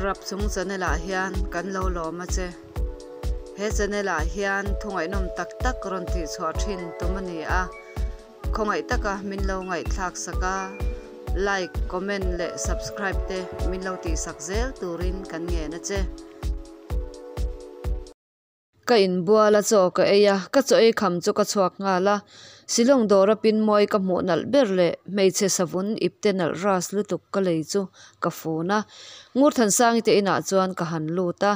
Rapchung channel ah hian kan lo lawm a che. He channel ah hian thu ngaihnawm tak tak rawn tih chhuah thin tum a ni a. Khawngaih taka min lo ngaihthlak sak a, like, comment leh subscribe te min lo tihsak zel turin kan ngen a che. Ka inbual a chaw ka ei a, ka chaw ei kham chu ka chhuak nghal a, Shillong dawra pin mawi ka hmuh nalh ber leh hmeichhe savun ipte nalh ras lutuk ka lei chu ka fun a, Ngurthansangi te inah chuan ka han lut a,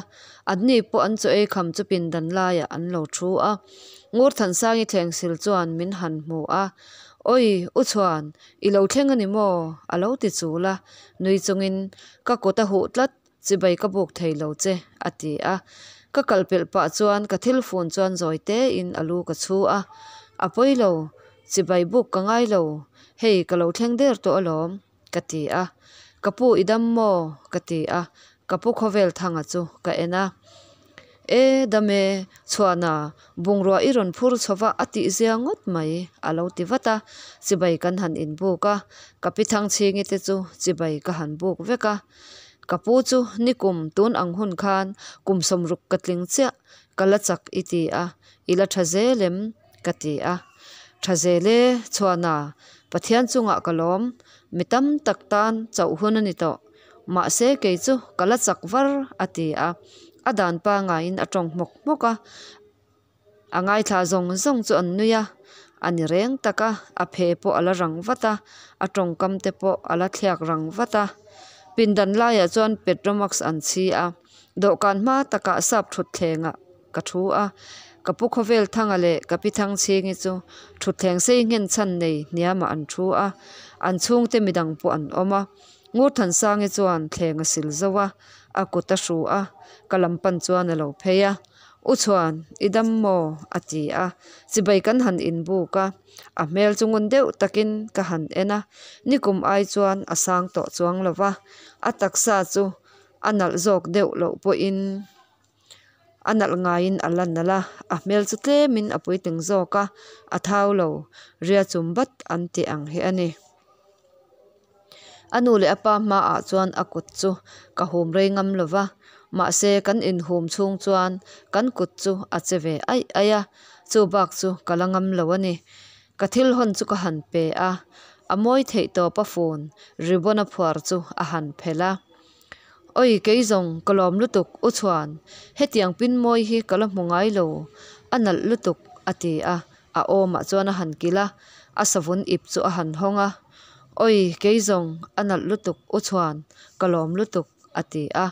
anni pawh an chaw ei kham chu pindan laiah an lo thu a, Ngurthansangi thleng sil chuan min han hmu a, Awi, U Chhuan, i lo thleng a ni maw? a lo ti chul a, nui chungin ka kut a huh tlat. Chibai ka buk thei lo che, a ti a. Ka kal pelh pah chuan ka thil fun chuan zawi tein a lu ka chhu a. A pawi lo, chibai buk ka ngai lo, hei ka lo thleng der tawh alawm, ka ti a. Ka pu i dam maw? ka ti a, ka pu khawvel thanga chu ka en a. E, dam e, chhuahna, bungrua i rawn phur chho va a tih zia ngawt mai, a lo ti vat a. Chibai kan han inbuk a, ka pi Thangchhingi te chu chibai ka han buk vek a. Ka pu chu nikum tun ang hun khan kum sawmruk ka tling chiah, ka la chak i ti a, i la tha zel em? ka ti a. Tha zel e, chhuahna, Pathian chungah ka lawm, mi tam tak tan chauh hun a ni tawh. Mahse kei chu ka la chak var, a ti a. A dan pangaiin a tawng hmawk hmawk a, a ngaithla zawng zawng chu an nui a, a ni reng tak a, a phe pawh a la rang vat a, a tawngkam te pawh a la thliak rang vat a. Pindan laiah chuan Petromax an chhi a, dawhkan hma takah sap thutthlengah ka thu a, ka pu khawvel thanga leh ka pi Thangchhingi chu thutthleng sei nghen chhan nei hniamah an thu a, an chhungte midang pawh an awm a. Ngurthansangi chuan thleng a sil zo a, a kut a hru a, ka lam pan chuan a lo phei a, U Chhuan, i dam maw? a ti a, chibai kan han inbuk a, a hmel chu ngun deuh takin ka han en a, nikum ai chuan a sang tawh chuang lo va, a taksa chu a nalh zawk deuh loh pawhin a nalh ngaiin a la nalh a, a hmel chu tlemin a puitling zawk a, a thau lo, ria chum bat an tih ang hi a ni. A nu leh a pa hmaah chuan a kut chu ka hum rei ngam lo va, mahse kan inhum chhung chuan kan kut chu a che ve aih aih a, chu bak chu ka la ngam lo a ni. Ka thil hawn chu ka han pe a, a mawi theih tawp a fun ribbon a phuar chu a han phelh a. Oi kei zawng ka lawm lutuk u chuan hetiang pin mawi hi ka la hmu ngai lo, a nalh lutuk a ti a, a awmah chuan a han kilh a, a savun ip chu a han hawng a. Oi kei zawng a nalh lutuk u chuan ka lawm lutuk a ti a,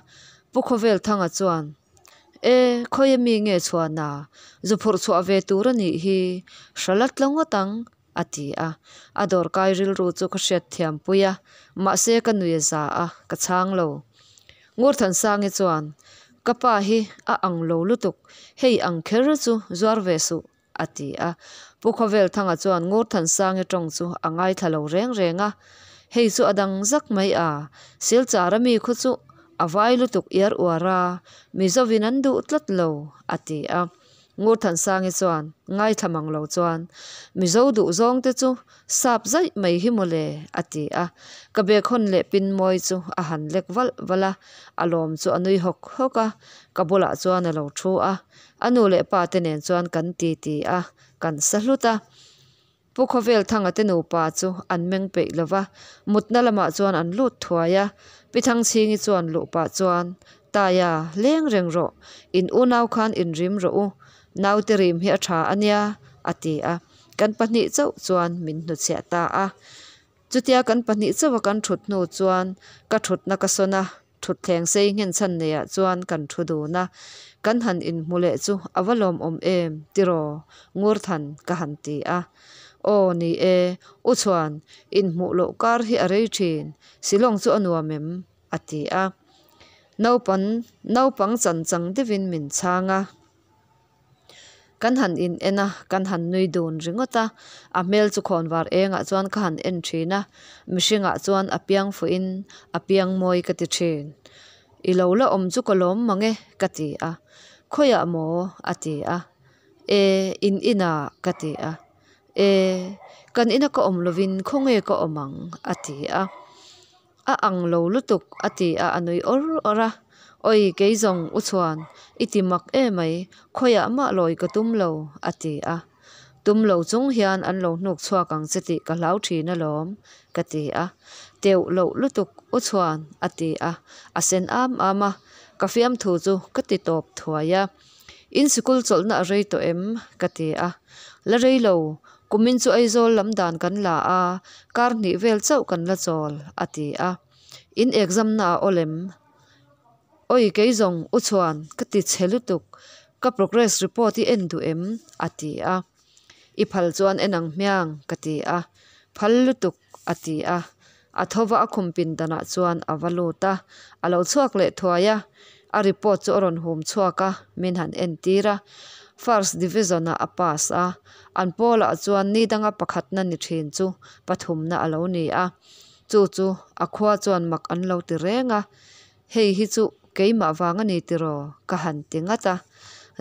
Pu Khawvelthanga chuan E khawi ami nge chhuana zu phurh chhuah ve tur a nih hi hra la tla ngawt ang a ti a, a dawr kai rilru chu ka hriat thiam pui a, mahse ka nui a za a, ka chhang lo. Ngurthansangi chuan, Ka pa hi a ang lo lutuk, hei ang kher chu zuar ve suh, a ti a. Pu Khawvelthanga chuan Ngurthansangi tawng chu a ngaithla lo reng reng a, Hei chu a dang zak mai a, Silchar ami khu chu a vai lutuk iar uar a, Mizovin an duh tlat lo, a ti a. Ngurthansangi chuan ngaithla mang lo chuan, Mizo duh zawng te chu sap zaih mai hi mawle, a ti a. Ka bag hawn leh pin mawi chu a han lek valh valh a, a lawm chu a nui hawk hawk a, ka bulah chuan a lo thu a. A nu leh pa te nen chuan kan ti ti a, kan sa hlut a. Pu Khawvelthanga te nupa chu an meng peih lo va, mutna lamah chuan an lut thuai a. Pi Thangchhingi chuan luh pah chuan, Taia, leng reng rawh, in unau khan inrim rawh u, naute rim hi a tha a nia, a ti a. Kan pahnih chauh chuan min hnuchhiah ta a. Chutia kan pahnih chauha kan thut hnu chuan ka thutna ka sawn a, thutthleng sei nghen chhan neiah chuan kan thu dun a, kan han inhmu leh chu a va lawmawm em tiraw Ngurthan ka han ti a. Aw ni e, U Chhuan, inhmuh loh kar hi a rei thin, Shillong chu a nuam em? a ti a. Naupan naupang chan chang deuhin min chhang a. Kan han in en a, kan han nui dun ringawt a, a hmel chu khawn var engah chuan ka han en thin a, mihringah chuan a piang fuhin a piang mawi ka ti thin. I lo la awm chu ka lawm mang e ka ti a, khawiah maw? a ti a, E in inah ka ti a, E kan ina ka awm lovin khawnge ka awm ang? a ti a. A ang lo lutuk a ti a, a nui awr awr a. Oi, kei zawng u Chhuan, i ti mak emai, khawiah mah lawi ka tum lo, a ti a. Tum lo chung hian an lo hnuk chhuak ang che tih ka hlau thin alawm, ka ti a. Teuh loh lutuk, u Chhuan, a ti a, a sen am am a. Ka fiamthu chu ka ti tawp thuai a. In sikul chawlhna a rei tawh em? ka ti a. La rei lo, kumin chu Aizawl lam dan kan la a, kar hnih vel chauh kan la chawl, a ti a. In exam na a awl em? Oi kei zawng u chuan ka ti chhe lutuk, ka progress report i en duh em? a ti a. I phal chuan en ang hmiang ka ti a. Phal lutuk a ti a. A tho va a khum pindanah chuan a va lut a, a lo chhuak leh thuai a. A report chu a rawn hum chhuak a, min han entir a. First division ah a pass a, an pawlah chuan ni danga pakhatna ni thin chu pathumna a lo ni a. Chu chu a khua chuan mak an lo ti reng a, Hei hi chu keimah vang a ni tiraw? ka han ti ngat a.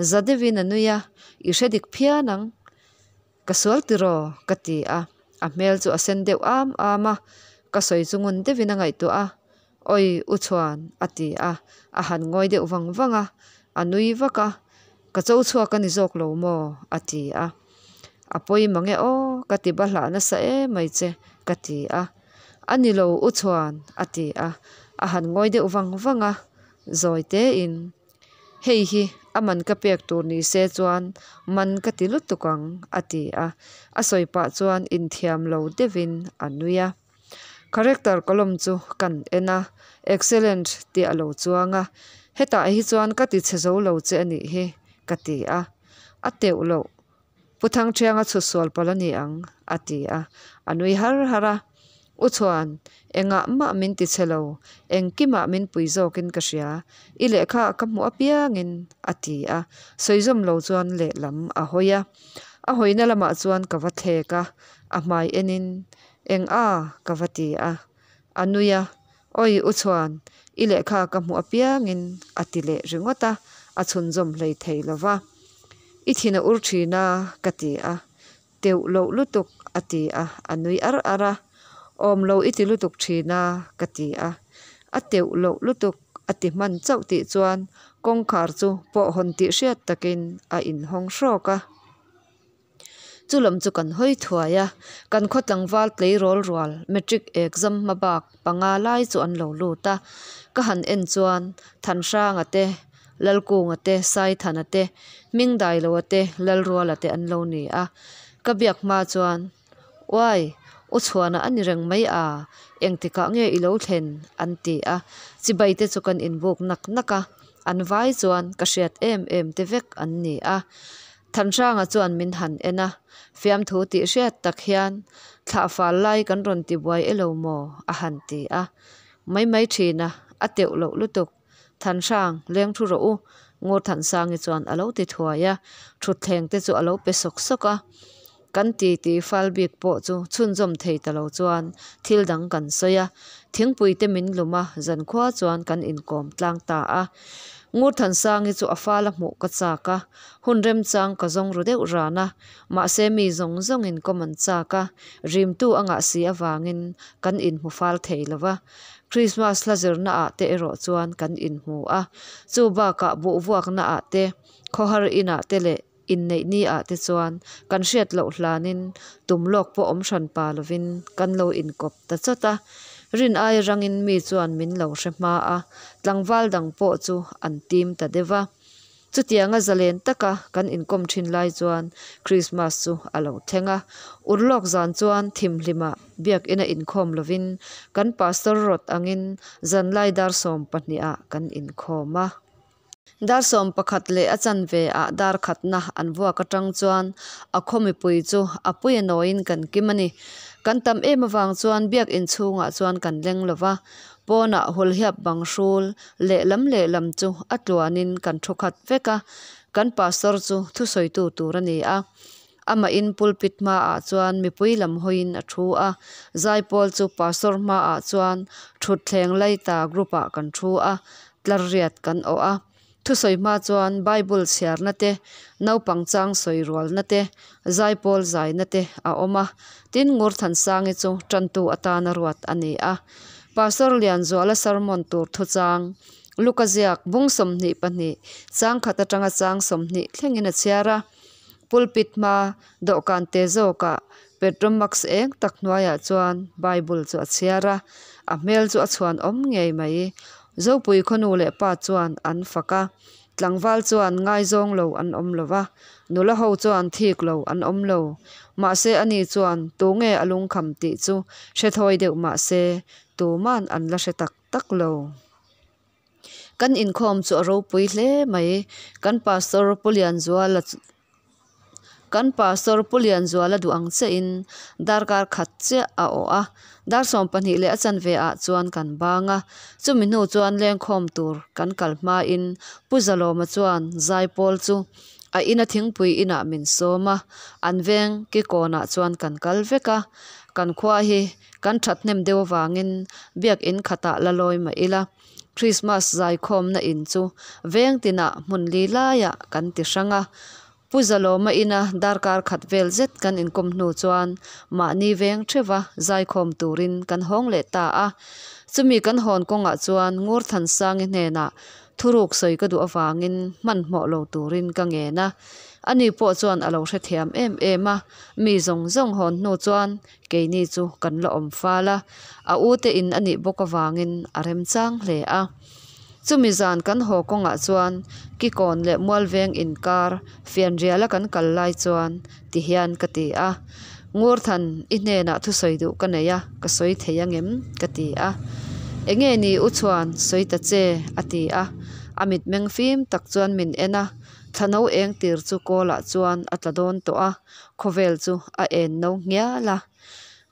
Za deuhin a nui a, I hre dik phian ang. Ka sual tiraw? ka ti a, a hmel chu a sen deuh am am a, ka sawi chu ngun deuhin a ngaihtuah a, Awi u Chhuan a ti a, a han ngawi deuh vang vang a, a nui vak a, Ka cho chhuak a ni zawk lo maw? a ti a. A pawi mang e aw, ka ti ba hlah nasa emai che, ka ti a. A ni lo u Chhuan, a ti a, a han ngawi deuh vang vang a, zawi tein, Hei hi a man ka pek tur ni se chuan man ka ti lutuk ang, a ti a. A sawi pah chuan inthiam lo deuhin a nui a. Character column chu kan en a, Excellent tih a lo chuang a, hetah hi chuan ka ti chhe zo lo che a nih hi, ka ti a. A teuh loh, Pu Thangthianga chhut sual palh a ni ang, a ti a. A nui har har a, U Chhuan, engah mah min ti chhe lo, engkimah min pui zawkin ka hria, i lehkha ka hmuh apiangin, a ti a. Sawizawm lo chuan lehlam a hawi a. A hawina lamah chuan ka va thlek a, a hmai enin, Eng a? ka va ti a. A nui a, Awi u Chhuan, i lehkha ka hmuh apiangin a ti leh ringawt a, a chhunzawm hlei thei lo va. I thin a ur thin a, ka ti a. Teuh loh lutuk, a ti a, a nui ar ar a. Awm lo i ti lutuk thin a, ka ti a. A teuh loh lutuk, a ti hman chauh tih chuan kawngkhar chu pawh hawn tih hriat takin a inhawng hrawk a. Chu lam chu kan hawi thuai a, kan khaw tlangval tleirawl rual matric exam hma bak panga lai chu an lo lut a, ka han en chuan Thanhranga te, Lalkunga te, Saithana te, Hmingdailoa te, Lalruala te an lo ni a, ka biak hma chuan Uai, U Chhuana a ni reng mai a, engtikah nge i lo thlen? an ti a, chibai te chu kan inbuk nak nak a, an vai chuan ka hriat em em te vek an ni a. Thanhranga chuan min han en a, fiamthu tih hriat tak hian, Thlah fal lai kan rawn ti buai e lo maw? a han ti a. Mai mai thin a, a teuh loh lutuk. Thanhrang, leng thu rawh u, Ngurthansangi chuan a lo ti thuai a, thutthleng te chu a lo pe sawk sawk a. Kan ti ti fal bik pawh chu chhunzawm thei ta lo chuan thil dang kan sawi a, thingpui te min lum a, zankhua chuan kan inkawm tlang ta a. Ngurthansangi chu a fal a hmuh ka chak a, hun remchang ka zawng ru deuh ran a, mahse mi zawng zawngin kawm an chak a, rimtu a ngah si avangin kan inhmu fal thei lo va. Krismas hla zirna ah te erawh chuan kan inhmu a, chu bakah buhvuakna ah te, khawhar inah te leh Inneih ni ah te chuan kan hriat loh hlanin tum lawk pawh awm hran pa lovin kan lo inkawp ta chawt a. Rin ai rangin mi chuan min lo hre hma a, tlangval dang pawh chu an tim ta deuh a. Chutianga zalen taka kan inkawm thin lai chuan Krismas chu a lo thleng a. Urlawk zan chuan thimhlimah biakina inkhawm lovin kan pastor rawt angin zanlai dar 12 ah kan inkhawm a. Dar 11 leh a chanve ah dar khatna an vuak atang chuan a khaw mipui chu a pui a nawiin kan kim a ni. Kan tam em avang chuan biak inchhungah chuan kan leng lo va, pawnah hulhiap bang hrul lehlam lehlam chu a tluanin kan thu khat vek a, kan pastor chu thusawitu tur a ni a. Amahin pulpit hmaah chuan mipui lam hawiin a thu a, zaipawl chu pastor hmaah chuan thutthleng laita group ah kan thu a, tlar riat kan awh a. Thusawi hma chuan Bible chhiarna te, naupang chang sawi rualna te, zaipawl zaina te a awm a, tin Ngurthansangi chu tantu atana ruat a ni a. Pastor Lianzuala sermon tur thuchang. Luka ziak bung 22 chang khat atanga chang 20 thlengin a chhiar a. Pulpit hma dawhkan te zawkah Petromax eng tak hnuaiah chuan Bible chu a chhiar a, a hmel chu a chhuan awm ngei mai. Zopui khaw nu leh pa chuan an fak a, tlangval chuan ngaizawng lo an awm lo va, nula ho chuan thik lo an awm lo. Mahse ani chuan tunge a lungkham tih chu hre thawi deuh mahse tuman an la hre tak tak lo. Kan inkhawm chu a ropui hle mai. Kan Pastor Pu Lianzuala Kan Pastor Pu Lianzuala duh ang chiahin darkar khat chiah a awh a, dar 12 leh a chanve ah chuan kan bang a. Chumi hnu chuan lengkhawm tur kan kal hmain Pu Zalawma chuan zaipawl chu a ina thingpui inah min sawm a, an veng kikawnah chuan kan kal vek a. Kan khua hi kan thathnem deuh avangin biakin khatah la lawi mah ila, Krismas zaikhawmna in chu veng tinah hmun li laiah kan ti hrang a. Pu Zalawma ina darkar khat vel zet kan inkawm hnu chuan mahni veng theuha zaikhawm turin kan hawng leh ta a. Chumi kan hawn kawngah chuan Ngurthansangi hnenah thuruk sawi ka duh avangin hmanhmawh lo turin ka ngen a. Ani pawh chuan a lo hrethiam em em a, mi zawng zawng hawn hnu chuan keini chu kan la awm fal a, a ute in a nih bawk avangin a remchang hle a. Chumi zan kan haw kawngah chuan Kikawn leh Mualveng inkar fianriala kan kal lai chuan ti hian ka ti a, Ngurthan, i hnenah thusawi duh ka nei a, ka sawi thei angem? ka ti a. Enge ni u chuan sawi ta che? a ti a, a mitmeng fim tak chuan min en a, Thla no eng tir chu kawlah chuan a tla dawn tawh a, khawvel chu a en no nghial a.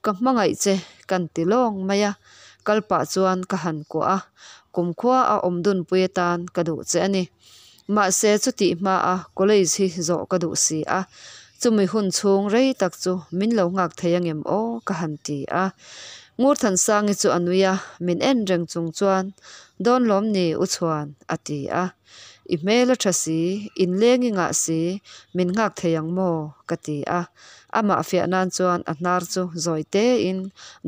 Ka hmangaih che kan ti lawng mai a, kal pah chuan ka han kuah a, kumkhua a awm dunpui atan ka duh che a ni. Mahse chutih hmaa college hi zawh ka duh si a, chumi hun chhung rei tak chu min lo nghak thei angem aw ka han ti a. Ngurthansangi chu a nui a, min en reng chung chuan, Dawn lawm ni u chhuan a ti a. I hmel a tha si, inleng i ngah si, min nghak thei ang maw? ka ti a. Amah fiah nan chuan a hnar chu zawi tein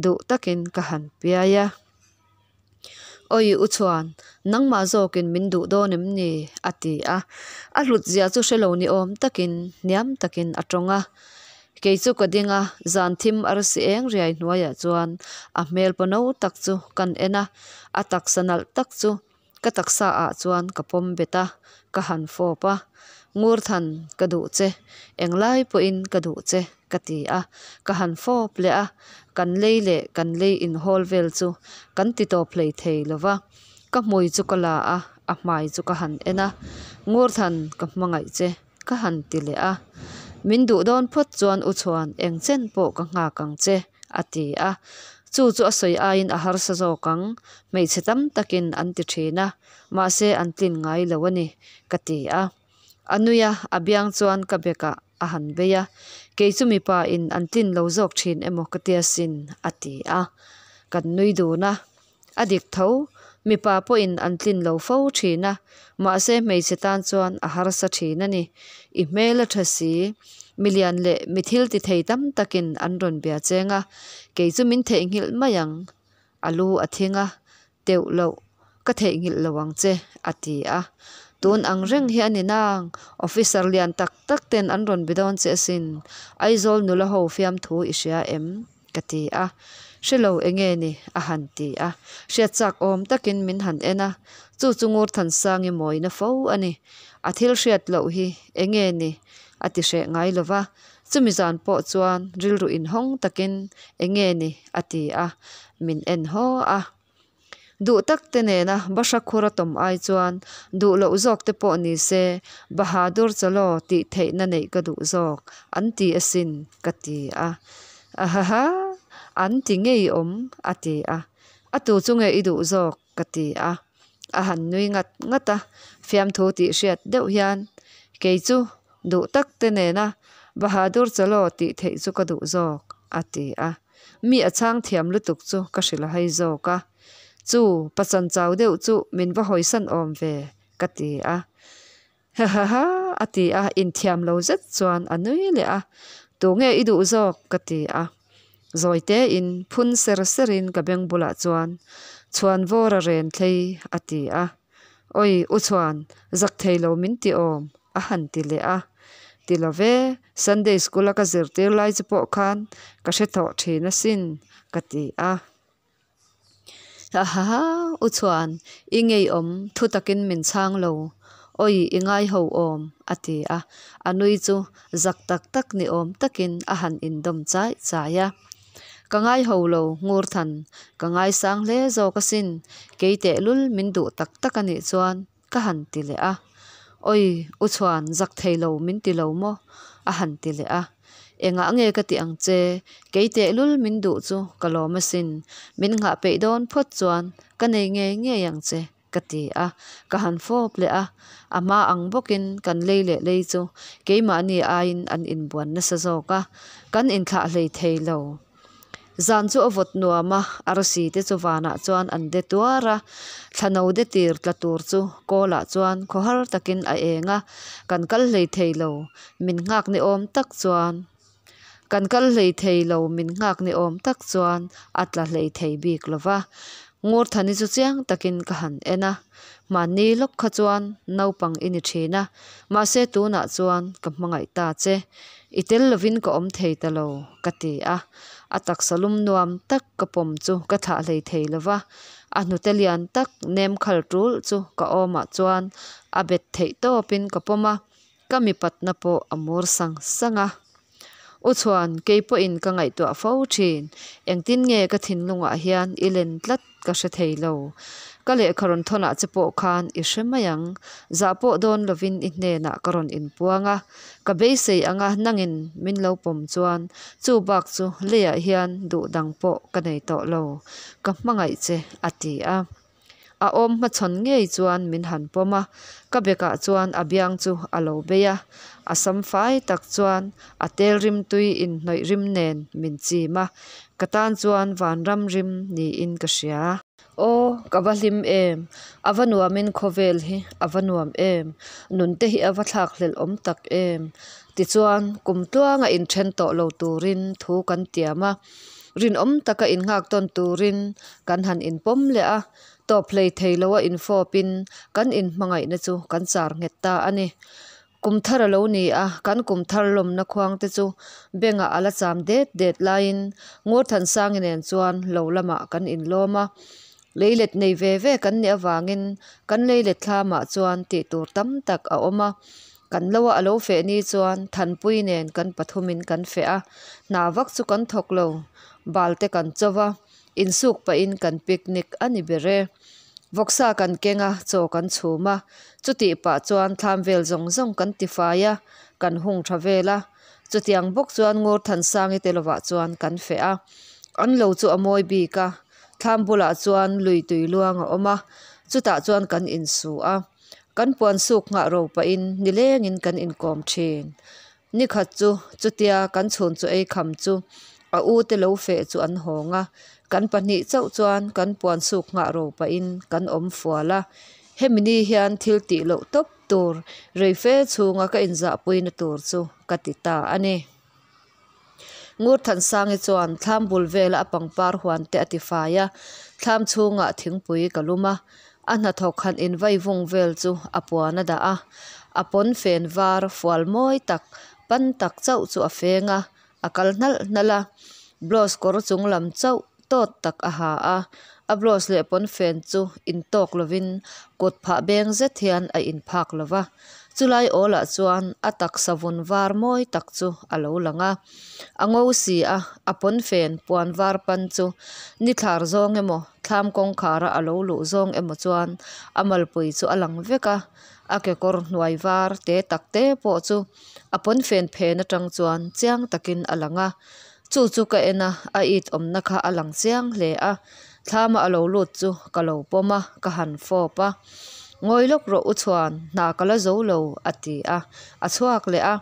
duh takin ka han piai a. Awi u chuan, nangmah zawkin min duh dawn em ni? a ti a. A hlut zia chu hre lo ni awm takin hniam takin a tawng a. Kei chu ka ding a, zan thim arsi eng riai hnuaiah chuan a hmel pawno tak chu kan en a, a taksa nalh tak chu Ka taksa ah chuan ka pawm bet a, ka han fawp a, Ngurthan, ka duh che, englai pawhin ka duh che, ka ti a, ka han fawp leh a, kan lei leh kan lei inhawl vel chu kan ti tawp hlei thei lo va, ka hmui chu ka la a, a hmai chu ka han en a, Ngurthan, ka hmangaih che, ka han ti leh a, min duh dawn phawt chuan u chhuan eng chen pawh ka nghak ang che. a ti a. Chu chu a sawi aiin a harsa zawk ang, hmeichhe tam takin an ti thin a, mahse an tlin ngai lo a ni, ka ti a. A nui a, a biang chuan ka bekah a han bei a, kei chu mipa in an tlin lo zawk thin emaw ka tia sin, a ti a. Kan nui dun a, a dik tho, mipa pawhin an tlin lo fo thin a, mahse hmeichhe tan chuan a harsa thin a ni. I hmel a tha si, milian leh mi thil ti thei tam takin an rawn bia cheng a, kei chu min theihnghilh mai ang. A lu a thing a, teuh loh, ka theihnghilh lo ang che, a ti a. Tun ang reng hi a ni nang, officer lian tak tak ten an rawn be dawn che asin, Aizawl nula ho fiamthu i hria em? Ka ti a, hre lo enge ni? a han ti a, hriat chak awm takin min han en a, chu chu Ngurthansangi mawina fo a ni. A thil hriat loh hi enge ni? a ti hreh ngai lo va, chumi zan pawh chuan rilru inhawng takin enge ni? a ti a, min en haw a. Duh tak te nena bahra khur a tawm ai chuan duh loh zawk te pawh ni se Bahadur chalaw tih theihna neih ka duh zawk an ti asin ka ti a. Ahaha an ti ngei awm a ti a. A tu chu nge i duh zawk ka ti a. A han nui ngat ngat a, fiamthu tih hriat deuh hian kei chu duh tak te nena Bahadur chalaw tih theih chu ka duh zawk a ti a. Mi a chhang thiam lutuk chu ka hrilh a hai zawk a, Chu, pachan chau deuh chu min va hawisan awm ve, ka ti a. Hahaha, a ti a, inthiam lo zet chuan a nui leh a. Tunge i duh zawk? ka ti a. Zawi tein phun ser serin ka beng bulah chuan, Chhuanvawra ren thlei, a ti a. Oi, U Chhuan, zak thei lo min ti awm, a han ti leh a. Ti lo ve, Sunday School a ka zirtir lai chu pawh khan ka hre tawh thin asin, ka ti a. Hahaha, U Chhuan, i ngeiawm thu takin min chhang lo. Oi, i ngai ho awm, a ti a. A nui chu zak tak tak ni awm takin a han indawm chai chai a. Ka ngai ho lo, Ngurthan, ka ngaisang hle zawk asin, kei tehlul min duh tak tak a nih chuan ka han ti leh a. Oi, U Chhuan, zak thei lo min ti lo maw? a han ti leh a. Engah nge ka ti ang che, kei tehlul min duh chu ka lawm asin, min nghah peih dawn phawt chuan ka nei ngei ngei ang che ka ti a, ka han fawp leh a, a hma ang bawkin kan lei leh lei chu keimahni aiin an inbuan nasa zawk a, kan inthlah hlei thei lo. Zan chu a vawt nuam a, arsi te chu vanah chuan an de tuar a, thlano de tir tla tur chu kawlah chuan khawhar takin a eng a, kan kal hlei thei lo, min nghak ni awm tak chuan kan kal hlei thei lo, min nghak ni awm tak chuan a tla hlei thei bik lo va. Ngurthani chu chiang takin ka han en a, hmanni lawk kha chuan naupang i ni thin a, mahse tunah chuan ka hmangaih ta che, i tel lovin ka awm thei ta lo, ka ti a. A taksa lum nuam tak ka pawm chu ka thlah hlei thei lo va, a hnute lian tak nem khal tul chu ka awmah chuan a bet theih tawpin ka pawm a, ka mipatna pawh a mur sang sang a. U Chhuan, kei pawhin ka ngaihtuah fo thin, engtin nge ka thinlungah hian i len tlat ka hre thei lo. Ka lehkha rawn thawnah che pawh khan i hre mai ang, zah pawh dawn lovin i hnenah ka rawn inpuang a, ka beisei anga nangin min lo pawm chuan chu bak chu leiah hian duh dang pawh ka nei tawh lo, ka hmangaih che a ti a. A awm hmachhawn ngei chuan min han pawm a, ka bekah chuan a biang chu a lo bei a, a sam fai tak chuan a tel rim tui inhnawih rim nen min chim a, ka tan chuan vanram rim niin ka hria. Aw, ka va hlim em! A va nuamin khawvel hi a va nuam em! Nunte hi a va thlakhlelh awm tak em! Tichuan, kum tluanga inthen tawh lo turin thu kan tiam a. Rinawm taka innghak tawn turin kan han inpawm leh a, tawp hlei thei loa infawpin kan inhmangaihna chu kan char nghet ta a ni. Kum thar a lo ni a, kan kum thar lawmna khuang te chu bengah a la cham det det laiin Ngurthansangi nen chuan lo lamah kan inlawm a. Leilet nei ve ve kan nih avangin kan leilet thlamah chuan tih tur tam tak a awm a. Kan lo a a lo feh ni chuan Thanpui nen kan pathumin kan feh a, hna vak chu kan thawk lo, bal te kan cho va, insuk pahin kan picnic a ni ber e. Vawksa kan keng a, chaw kan chhum a, chutih pah chuan thlam vel zawng zawng kan tifai a, kan hung tha vel a, chutiang bawk chuan Ngurthansangi te lovah chuan kan feh a, an lo chu a mawi bik a, thlam bulah chuan lui tui luang a awm a, chutah chuan kan insu a. Kan puan suk nghah ro pahin nilengin kan inkawm thin. Nikhat chu chutia kan chhun chu ei kham chu a u te lo feh chu an hawng a, kan pahnih chauh chuan kan puan suk nghah ro pahin kan awm fual a. Hemi ni hian thil tih loh tawp tur reife chhunga ka inzahpuina tur chu ka ti ta a ni. Ngurthansangi chuan thlam bul vela a pangpar huan te a ti fai a, thlam chhungah thingpui ka lum a, a hnathawk han invai vung vel chu a puan a dah a, a pawn fen var fual mawi tak pan tak chauh chu a feng a, a kal hnalh hnalh a, blouse kawr chung lam chauh tawt tak a ha a, a blouse leh pawnfen chu intawk lovin kut phah beng zet hian a inphak lo va, chulai awlah chuan a taksa vun var mawi tak chu a lo lang a, a ngo si a, a pawnfen puan var pan chu ni thlar zawng emaw thlam kawngkhara a lo luh zawng emaw chuan a malpui chu a lang vek a, a kekawr hnuai var te tak te pawh chu a pawnfen phen atang chuan chiang takin a lang a. Chu chu ka en a, a it awmna kha a lang chiang hle a, thlama a lo lut chu ka lo pawm a, ka han fawp a. Ngawi lawk rawh u chuan hna ka la zo lo a ti a, a chhuak leh a.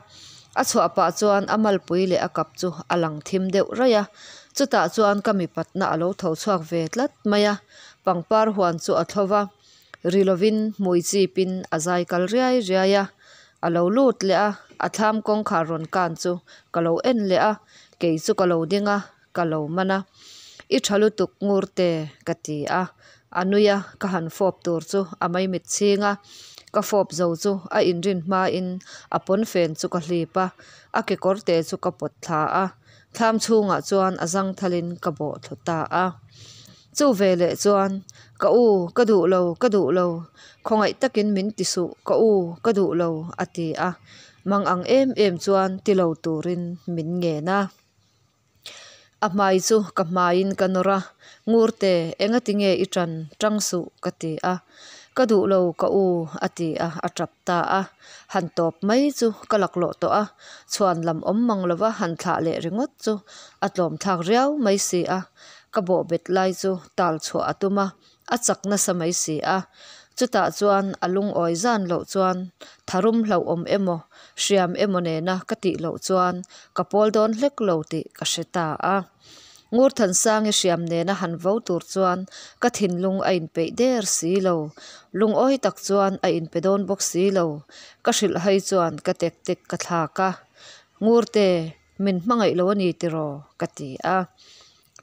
A chhuah pah chuan a malpui leh a kap chu a lang thim deuh raih a, chutah chuan ka mipatna a lo tho chhuak ve tlat mai a, pangpar huan chu a thlo va. Ri lovin hmui chipin a zai kal riai riai a, a lo lut leh a, a thlam kawngkhar rawn kan chu ka lo en leh a, kei chu ka lo ding a, ka lo man a, I tha lutuk ngur te ka ti a, A nui a, ka han fawp tur chu a maimit chhing a. Ka fawp zo chu a inrin hmain a pawnfen chu ka hlip a, a kekawrte chu ka pawt thla a. Thlam chhungah chuan a zangthalin ka bawh thlu ta a. Chu veleh chuan, Ka u, ka duh lo, ka duh lo, khawngaih takin min ti suh, ka u, ka duh lo, a ti a. Mang ang em em chuan ti lo turin min ngen a. A hmai chu ka hmaiin ka nawr a, Ngurte, engati nge i ṭan ṭang suh? ka ti a. Ka duh lo ka u, a ti a, a ṭap ta a. Han tawp mai chu ka laklawh tawh a, chhuan lam awm mang lova han thlah leh ringawt chu a tlawm thlak riau mai si a. Ka bawhbet lai chu tal chhuah a tum a, a chak nasa mai si a. Chutah chuan a lungawi zan loh chuan tharum hlauhawm emaw, hriam emaw nena ka tih loh chuan ka pawl dawn hlek lo tih ka hre ta a. Ngurthansangi hriam nena han vo tur chuan ka thinlung a inpeih der si lo. Lungawi tak chuan a inpe dawn bawk si lo. Ka hrilhhai chuan ka tactic ka thlak a. Ngurte, min hmangaih lo a ni tiraw? ka ti a.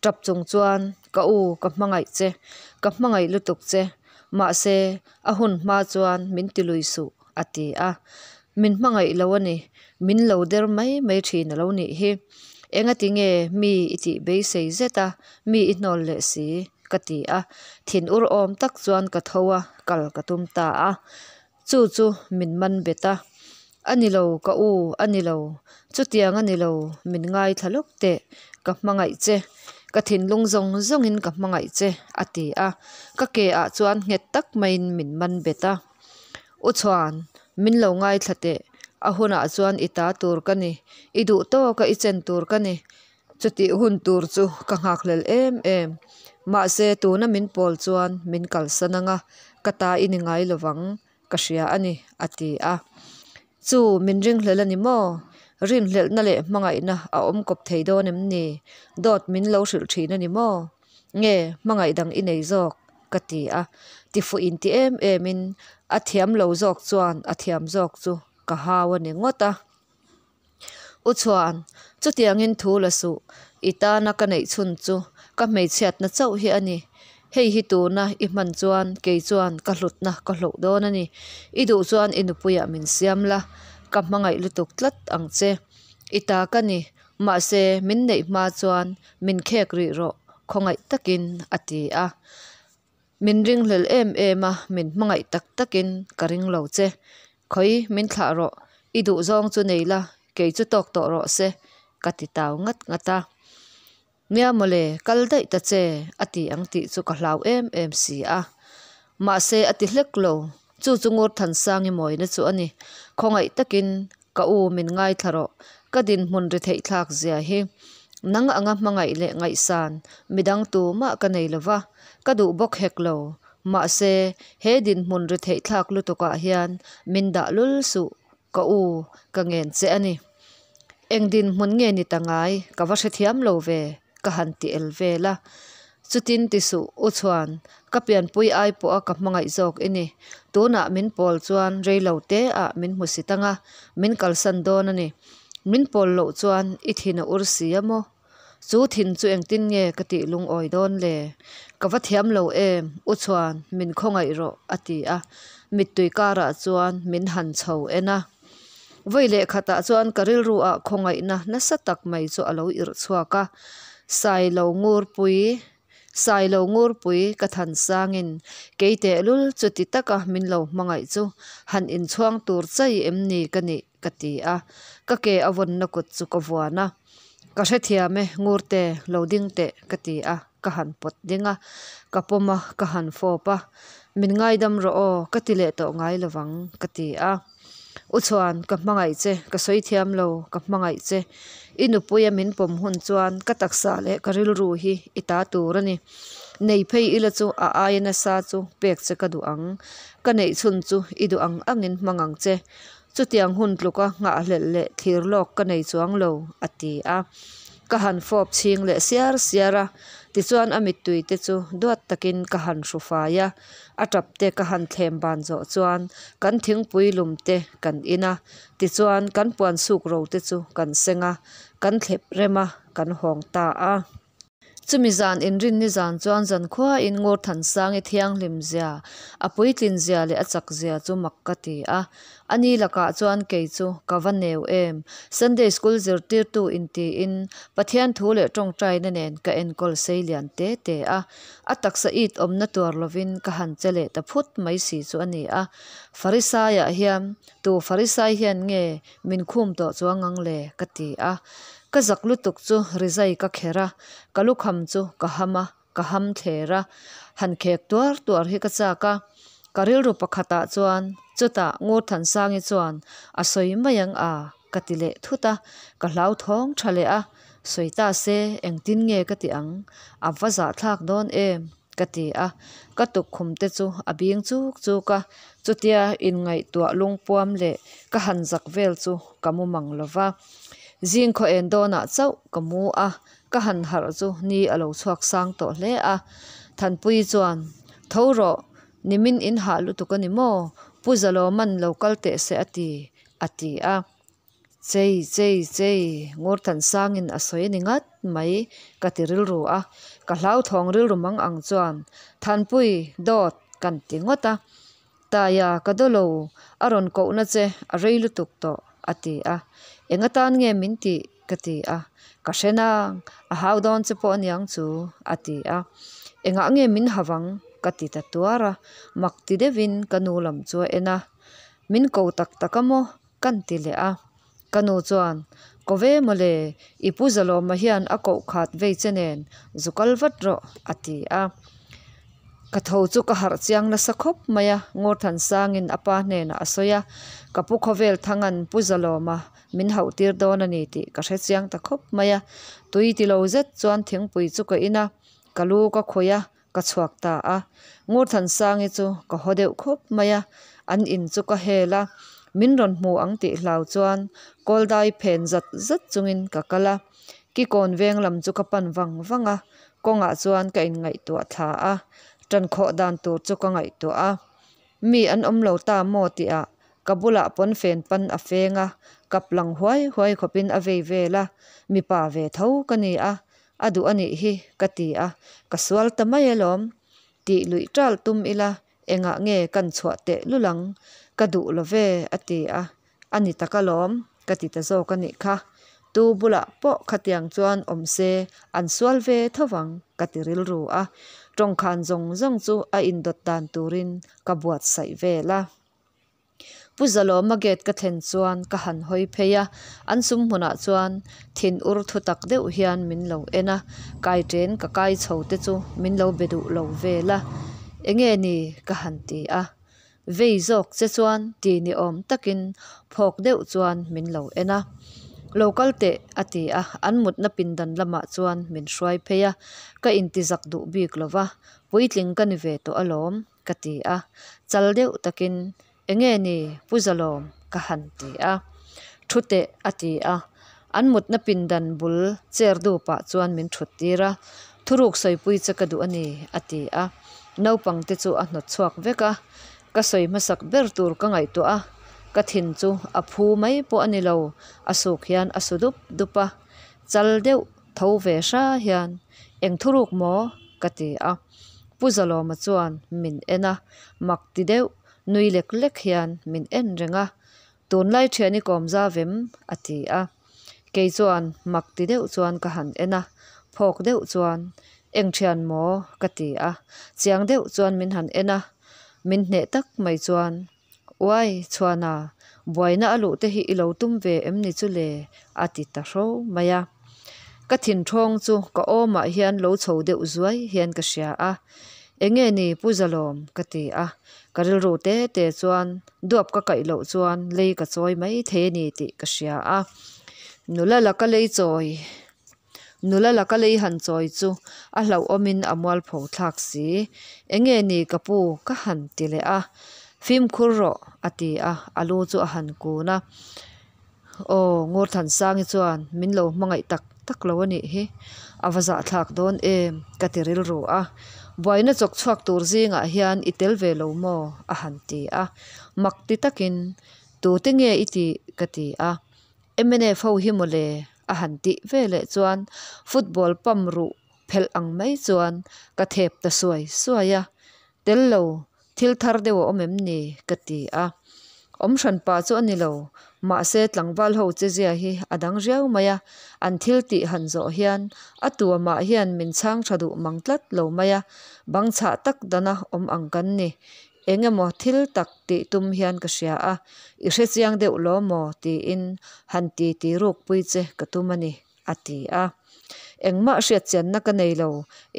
Tap chung chuan, Ka u, ka hmangaih che, ka hmangaih lutuk che, mahse, a hun hma chuan min ti lui suh, a ti a. Min hmangaih lo a ni, min lo der mai mai thin a lo nih hi. Engati nge mi i tih beisei zet a, mi i hnawl leh si? ka ti a. Thin ur awm tak chuan ka tho a, kal ka tum ta a. Chu chu min man bet a. A ni lo, ka u, a ni lo. Chutiang a ni lo, min ngaithla lawk teh. Ka hmangaih che. Ka thinlung zawng zawngin ka hmangaih che, a ti a. Ka ke ah chuan nghet tak maiin min man bet a. U Chhuan, min lo ngaithla teh. A hunah chuan i ta tur ka ni. I duh tawka i chen tur ka ni. Chutih hun tur chu ka nghakhlel em em. Mahse tuna min pawl chuan min kalsan anga ka ta i ni ngai lovang ka hria a ni, a ti a. Chu min ringhlel a ni maw? Rinhlelhna leh hmangaihna a awm kawp thei dawn em ni? Dawt min lo hrilh thin a ni maw? Nge hmangaih dang i nei zawk? ka ti a. Tifuh inti em emin a thiam lo zawk chuan a thiam zawk chu ka hau a ni ngawt a. U Chhuan, chutiangin thu la suh, i tana ka neih chhun chu ka hmeichhiatna chauh hi a ni. Hei hi tuna i hman chuan kei chuan ka hlutna ka hloh dawn a ni. I duh chuan i nupuiah min siam la, ka hmangaih lutuk tlat ang che. I ta ka ni, mahse min neih hma chuan min khek rih rawh, khawngaih takin a ti a. Min ringhlel em em a, min hmangaih tak takin ka ring lo che. Khawi, min thlah rawh, i duh zawng chu nei la, kei chu tawk tawh rawh se, ka ti tau ngat ngat a. Nia mawle, kal daih ta che, a ti ang tih chu ka hlau em em si a. Mahse a ti hlek lo, chu chu Ngurthansangi mawina chu a ni. Khawngaih takin Ka u min ngaithla rawh, ka dinhmun ri theih thlak zia hi. Nang anga hmangaih leh ngaihsan midang tumah ka nei lo va, ka duh bawk hek lo. Mahse, he dinhmun ri theih thlak lutukah hian min dah lul suh, ka u, ka ngen che a ni. Eng dinhmun nge ni ta ngai, ka va hrethiam lo ve, ka han ti el vel a. Chutin ti suh, U Chhuan, ka pianpui ai pawha ka hmangaih zawk i ni. Tunah min pawl chuan rei lo te ah min hmu si tang a, min kalsan dawn a ni. Min pawl loh chuan i thin a ur si a maw? Chu thin chu engtin nge ka tih lungawi dawn le? Ka va thiam lo em, U Chhuan, min khawngaih rawh, a ti a. Mittui karah chuan min han chho en a. Vawi leh khatah chuan ka rilru ah khawngaihna nasa tak mai chu a lo irh chhuak a, Sailo Ngurpui, Sailo Ngurpui ka than sangin kei tehlul chuti taka min lo hmangaih chu han inchhuang tur chai em ni ka nih ka ti a, ka ke a vawnna kut chu ka vuan a, Ka hrethiam e Ngurte lo ding teh ka ti a. Ka han pawt ding a, ka pawm a, ka han fawp a, Min ngaidam rawh aw, ka ti leh tawh ngai lovang, ka ti a. U Chhuan, ka hmangaih che, ka sawi thiam lo, ka hmangaih che. I nupuia min pawm hun chuan ka taksa leh ka rilru hi i ta tur a ni. Nei phei ila chu a aia nasa chu pek che ka duh ang. Ka neih chhun chu i duh ang angin hmang ang che. Chutiang hun tluka nghahhlelh leh thlir lawk ka nei chuang lo, a ti a. Ka han fawp chhing leh siar siar a, tichuan a mittui te chu duat takin ka han hru fai a. A tap te ka han thlem ban zawh chuan kan thingpui lum te kan in a, tichuan kan puan suk ro te chu kan seng a, kan thlep rem a, kan hawng ta a. Chumi zan inrinni zan chuan zankhuain Ngurthansangi thianghlim zia, a puitlin zia leh a chak zia chu mak ka ti a. Ani lakah chuan kei chu ka va neu em! Sunday School zirtirtu intiin Pathian thu leh tawngtaina nen ka enkawl sei lian te te a. A taksa it awmna tuar lovin ka han che leh ta phut mai si chu a ni a. Farisaiah hian tu Farisai hian nge min khum tawh chuang ang le? ka ti a. Ka zak lutuk chu rizai ka kher a, ka lukham chu ka ham a, ka ham thler a, han khek tuar tuar hi ka chak a. Ka rilru pakhatah chuan chutah Ngurthansangi chuan a sawi mai ang a ka ti leh thut a, ka hlauthawng tha leh a, sawi ta se engtin nge ka ti ang, a va zahthlak dawn em ka ti a, ka tukkhum te chu a bing chuk chuk a, chutia inngaihtuah lungpuam leh ka han zak vel chu ka mu mang lo va. Zing khaw en dawnah chauh ka mu a, ka han harh chu ni a lo chhuak sang tawh hle a. Thanpuii chuan, Tho rawh, nimin in hah lutuk a ni maw? Pu Zalawman lo kal teh se a ti, a ti a. Chei, chei, chei, Ngurthansangin a sawi a ni ngat mai, ka ti rilru a. Ka hlauthawng rilru mang ang chuan, Thanpui, dawt, kan ti ngawt a. Taia, ka daw lo, a rawn kohna che a rei lutuk tawh, a ti a. Eng atan nge min tih? ka ti a. Ka hre nang, a hau dawn che pawh aniang chu, a ti a. Engah nge min hau ang? ka ti ta tuar a. Mak ti deuhin ka nu lam chu a en a. Min ko tak tak a maw? Kan ti leh a. Ka nu chuan, Ko ve mawle, i pu Zalawma hian a koh khat vei che nen, zu kal vat rawh, a ti a. Ka tho chu ka harh chiang nasa khawp mai a, Ngurthansangin a pa hnenah a sawi a, ka pu khawvel thangan Pu Zalawma min hauh tir dawn a ni tih ka hre chiang ta khawp mai a. Tui ti lo zet chuan thingpui chu ka in a, ka lu ka khawih a, ka chhuak ta a. Ngurthansangi chu ka haw deuh khawp mai a, an in chu ka hel a, min rawn hmu ang tih hlau chuan kawldai phen zat zat chungin ka kal a. Kikawn veng lam chu ka pan vang vang a, kawngah chuan ka inngaihtuah thla a, ṭan khawh dan tur chu ka ngaihtuah a. Mi an awm lo ta maw tihah ka bulah pawnfen pan a feng a, kap lang huai huai khawpin a vei vel a, mipa ve tho ka ni a, A duh a nih hi ka ti a, ka sual ta mai alawm. Tih luih ṭal tum ila engah nge kan chhuah teh lul ang, ka duh lo ve a ti a, a ni tak alawm ka ti ta zawk a nih kha. Tu bulah pawh khatiang chuan awm se an sual ve tho vang ka ti rilru a, tawngkhan zawng zawng chu a indawt dan turin ka buatsaih vel a. Pu Zalawma gate ka thlen chuan ka han hawi phei a, an sum hmunah chuan thin ur thu tak deuh hian min lo en a, kai chen ka kai chho te chu min lo be duh lo vel a, enge ni ka han ti a, vei zawk che chuan ti ni awm takin phawk deuh chuan min lo en a, lo kal teh a ti a, an mutna pindan lamah chuan min hruai phei a, ka inti zak duh bik lo va, puitling ka ni ve tawh alawm. Ka ti a, chal deuh takin, Enge ni, Pu Zalawm? ka han ti a. Thu teh, a ti a. An mutna pindan bul chair dupah chuan min thut tir a. Thuruk sawipui che ka duh a ni, a ti a. Naupang te chu a hnawt chhuak vek a. Ka sawi hmasak ber tur ka ngaihtuah a, ka thin chu a phu mai pawh a ni lo, a suk hian a su dup dup a. Chal deuh tho ve hra hian, Eng thuruk maw? ka ti a. Pu Zalawma chuan min en a, mak ti deuh, nui lek lek hian min en reng a, Tunlai thian i kawm za vem? a ti a. Kei chuan mak ti deuh chuan ka han en a, phawk deuh chuan, Eng thian maw? ka ti a. Chiang deuh chuan min han en a, min hneh tak mai chuan, Uai, Chhuana, buaina a luh te hi i lo tum ve em ni chu le? a ti ta hro mai a. Ka thinthawng chu ka awmah hian lo chho deuh zuai hian ka hria a. Enge ni Pu Zalawm? ka ti a. Ka rilru te te chuan duap ka kaih loh chuan lei ka chawi mai thei a ni tih ka hria a. Nula laka lei chawi Nula laka lei han chawi chu a hlauhawmin a mualpho thlak si. Enge ni ka pu ka han ti leh a. Fimkhur rawh a ti a, a lu chu a han kun a. Aw Ngurthansangi chuan min lo hmangaih tak tak lo a nih hi, a va zahthlak dawn em ka ti rilru a. Buaina chawk chhuak tur zingah hian i tel ve lo maw? a han ti a. Mak ti takin tute nge i tih ka ti a. Mnf ho hi mawle a han tih ve leh chuan football pump ruh phelh ang mai chuan ka thep ta suai suai a. Tel lo, thil thar deuh a awm em ni? ka ti a. Awm hran pah chu a ni lo, mahse tlangval ho che zia hi a dang riau mai a, an thil tih han zawh hian a tua mah hian min chhang tha duh mang tlat lo mai a, bang chhah tak dana awm ang kan ni. Eng emaw thil tak tih tum hian ka hria a, i hre chiang deuh law maw tiin han ti ti rukpui che ka tum a ni, a ti a. Engmah hriatchianna ka nei lo,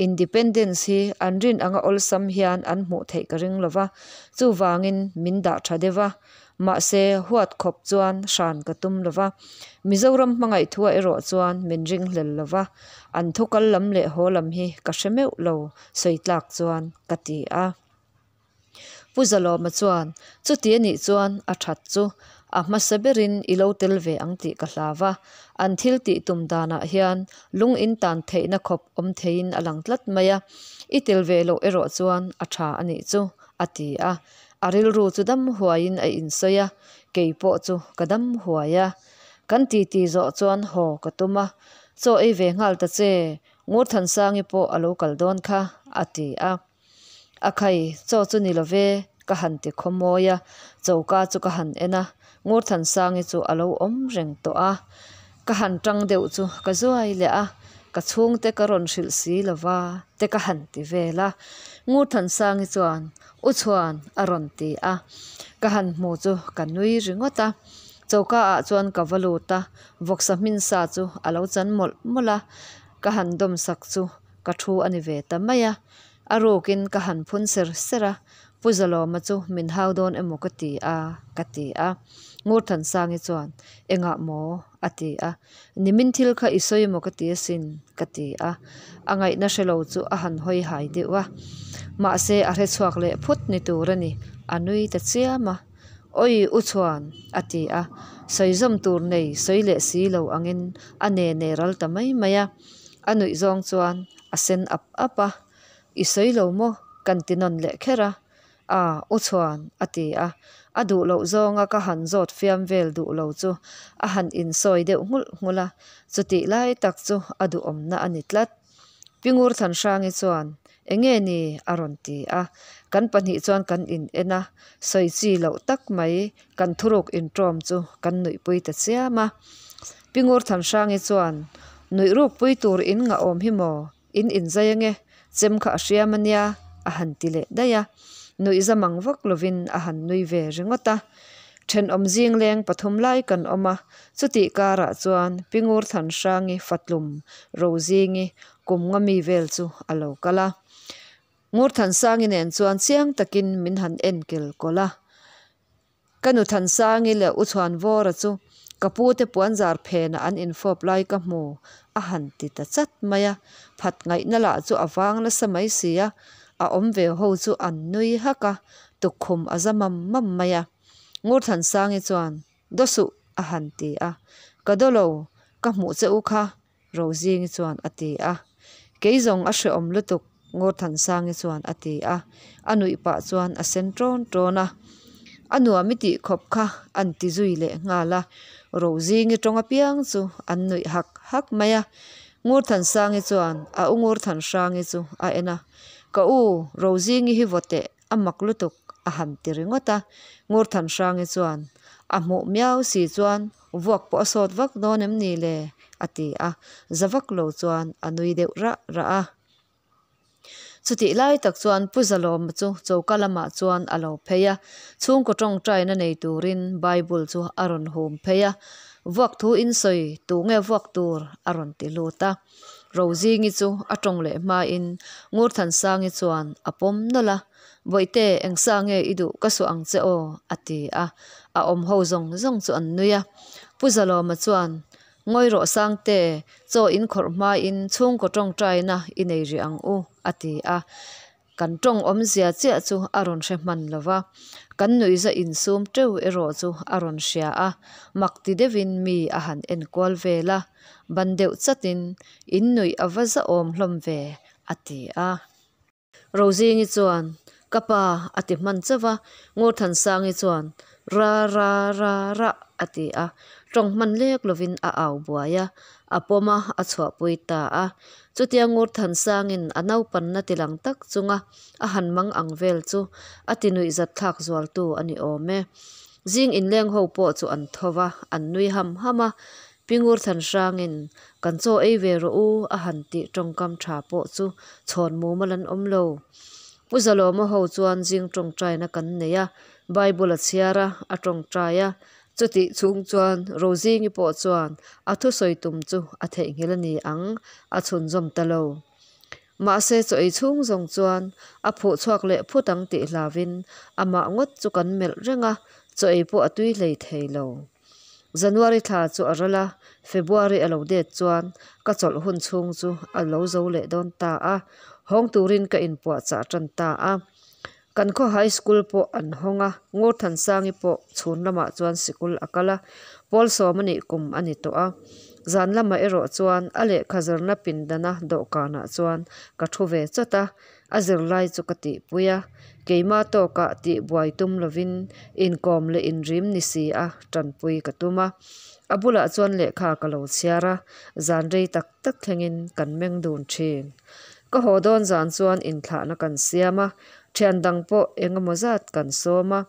Independence hi an rin anga awlsam hian an hmuh theih ka ring lo va, chuvangin min dah tha deuh a. Mahse, huat khawp chuan hran ka tum lo va. Mizoram hmangaih thuah erawh chuan min ringhlel lo va, an thu kal lam leh haw lam hi ka hre meuh lo, sawi tlak chuan ka ti a. Pu Zalawma chuan, Chuti a nih chuan a that chu a hmasa berin i lo tel ve ang tih ka hlau a, an thil tih tum danah hian lung in tan theihna khawp awm theiin a lang tlat mai a, i tel ve loh erawh chuan a tha a nih chu, a ti a. A rilru chu dam huaiin a insawi a, kei pawh chu ka dam huai a. Kan titi zawh chuan haw ka tum a, Chaw ei ve nghal ta che, Ngurthansangi pawh a lo kal dawn kha, a ti a. A khai, chaw chu ni lo ve, ka han ti khawmawi a, choka chu ka han en a, Ngurthansangi chu a lo awm reng tawh a. Ka han tang deuh chu ka zuai leh a, ka chhungte ka rawn hrilh si lo va te ka han ti vel a. Ngurthansangi chuan, U Chhuan a rawn ti a, ka han hmu chu ka nui ringawt a. Choka ah chuan ka va lut a, vawksa hmin sa chu a lo chan mawlh mawlh a, ka han dawm sak chu ka thu a ni ve ta mai a. A rukin ka han phun ser ser a, Pu Zalawma chu min hau dawn emaw ka ti a, ka ti a. Ngurthansangi chuan, Engah maw? a ti a. Nimin thil kha i sawi emaw ka ti asin, ka ti a. A ngaihna hre lo chu a han hawi hai deuh a. Mahse a hre chhuak leh phut ni tur a ni, a nui ta chiam a. Awi u chuan, a ti a. Sawi zawm tur nei sawi leh si lo angin a ne ne ral ta mai mai a. A nuih zawng chuan a sen ap ap a, I sawi lo maw? Kan ti nawn leh kher a. A, u chuan, a ti a. A duh loh zawnga ka han zawt fiam vel duh lo chu a han insawi deuh nghulh nghulh a, chutih lai tak chu a duhawmna a ni tlat. Pi Ngurthanhrangi chuan, Enge ni? a rawn ti a. Kan pahnih chuan kan in en a, sawi chi loh tak mai kan thuruk inṭawm chu kan nuihpui ta chiam a. Pi Ngurthanhrangi chuan, Nuih rukpui tur in ngah awm hi maw? In inzai ange, chem kha a hriam a nia, a han ti leh daih a. Nuih za mang vak lovin a han nui ve ringawt a. Thenawm zing leng pathum lai kan awm a, chutih karah chuan Pi Ngurthanhrangi fatlum Rozingi kum nga mi vel chu a lo kal a. Ngurthansangi nen chuan chiang takin min han en kel kawlh a. Ka nu Thansangi leh U Chhuanvawra chu ka pu te puanzar phenah an infawp lai ka hmu a han ti ta chat mai a, phat ngaihna lah chu a vang nasa mai si a, a awm ve ho chu an nui hak a, tukkhum a za mam mam mai a. Ngurthansangi chuan, Daw suh a han ti a, Ka daw lo, ka hmuh che u kha Rozingi chuan a ti a. Kei zawng a hreawm lutuk, Ngurthansangi chuan a ti a. A nuih pah chuan a sen ṭawn ṭawn a. A nuam i tih khawp kha an ti zui leh nghal a. Rozingi ṭawng apiang chu an nuih hak hak mai a. Ngurthansangi chuan a u Ngurthanhrangi chu a en a. Ka u, Rozingi hi vaw teh A mak lutuk, a han ti ringawt a. Ngurthanhrangi chuan, A hmuh miau si chuan vuak pawh a sawt vak dawn em ni le? a ti a, za vak lo chuan a nui deuh rah rah a. Chutih lai tak chuan Pu Zalawma chu choka lamah chuan a lo phei a, chhungkaw tawngtaina nei turin Bible chu a rawn hum phei a, Vuak thu in sawi, tu nge vuak tur? a rawn ti lut a. Rozingi chu a tawng leh hmain Ngurthansangi chuan a pawm nawlh a, Bawihte, eng sa nge i duh ka suah ang che aw, a ti a. A awm ho zawng zawng chu an nui a. Pu Zalawma chuan, Ngawi rawh Sangte, chaw in khawrh hmain chhungkaw tawngtaina i nei rih ang u, a ti a. Kan tawng awmzia chiah chu a rawn hre hman lo va, kan nuihza insum teuh erawh chu a rawn hria a, mak ti deuhin mi a han en kual vel a, ban deuh chatin, In nuih a va zahawm hlawm ve, a ti a. Rozingi chuan, Ka pa, a ti hman chauh va, Ngurthansangi chuan, Ra ra ra ra, a ti a. Tawng hman lek lovin a au buai a, a pawm a, a chhuahpui ta a. Chutia Ngurthansangin a naupanna tilang tak chunga a han mang ang vel chu a tinuihzat thlak zualtu a ni awm e. Zing inleng ho pawh chu an tho va, an nui ham ham a. Pi Ngurthanhrangin, Kan chaw ei ve rawh u a han tih tawngkam tha pawh chu chhawn mumal an awm lo. Pu Zalawma ho chuan zing tawngtaina kan nei a, Bible a chhiar a, a tawngtai a. Chutih chhung chuan Rozingi pawh chuan a thusawi tum chu a theihnghilh a ni ang, a chhunzawm ta lo. Mahse chaw ei chhung zawng chuan a phuh chhuak leh phut ang tih hlauvin amah ngawt chu kan melh reng a, chaw ei pawh a tui hlei thei lo. January thla chu a ral a, February a lo det chuan ka chawlh hun chhung chu a lo zo leh dawn ta a, hawng turin ka inpuahchah tan ta a. Kan khaw high school pawh an hawng a, Ngurthansangi pawh chhun lamah chuan sikul a kal a, pawl sawm a nih kum a ni tawh a. Zan lamah erawh chuan a lehkha zirna pindana dawhkanah chuan ka thu ve chawt a, a zirlai chu ka tihpui a, keima tawkah tihbuai tum lovin inkawm leh inrim ni si a tanpui ka tum a. A bulah chuan lehkha ka lo chhiar a, zan rei tak tak thlengin kan meng dun thin. Ka haw dawn zan chuan inthlahna kan siam a, thian dang pawh eng emaw zat kan sawm a.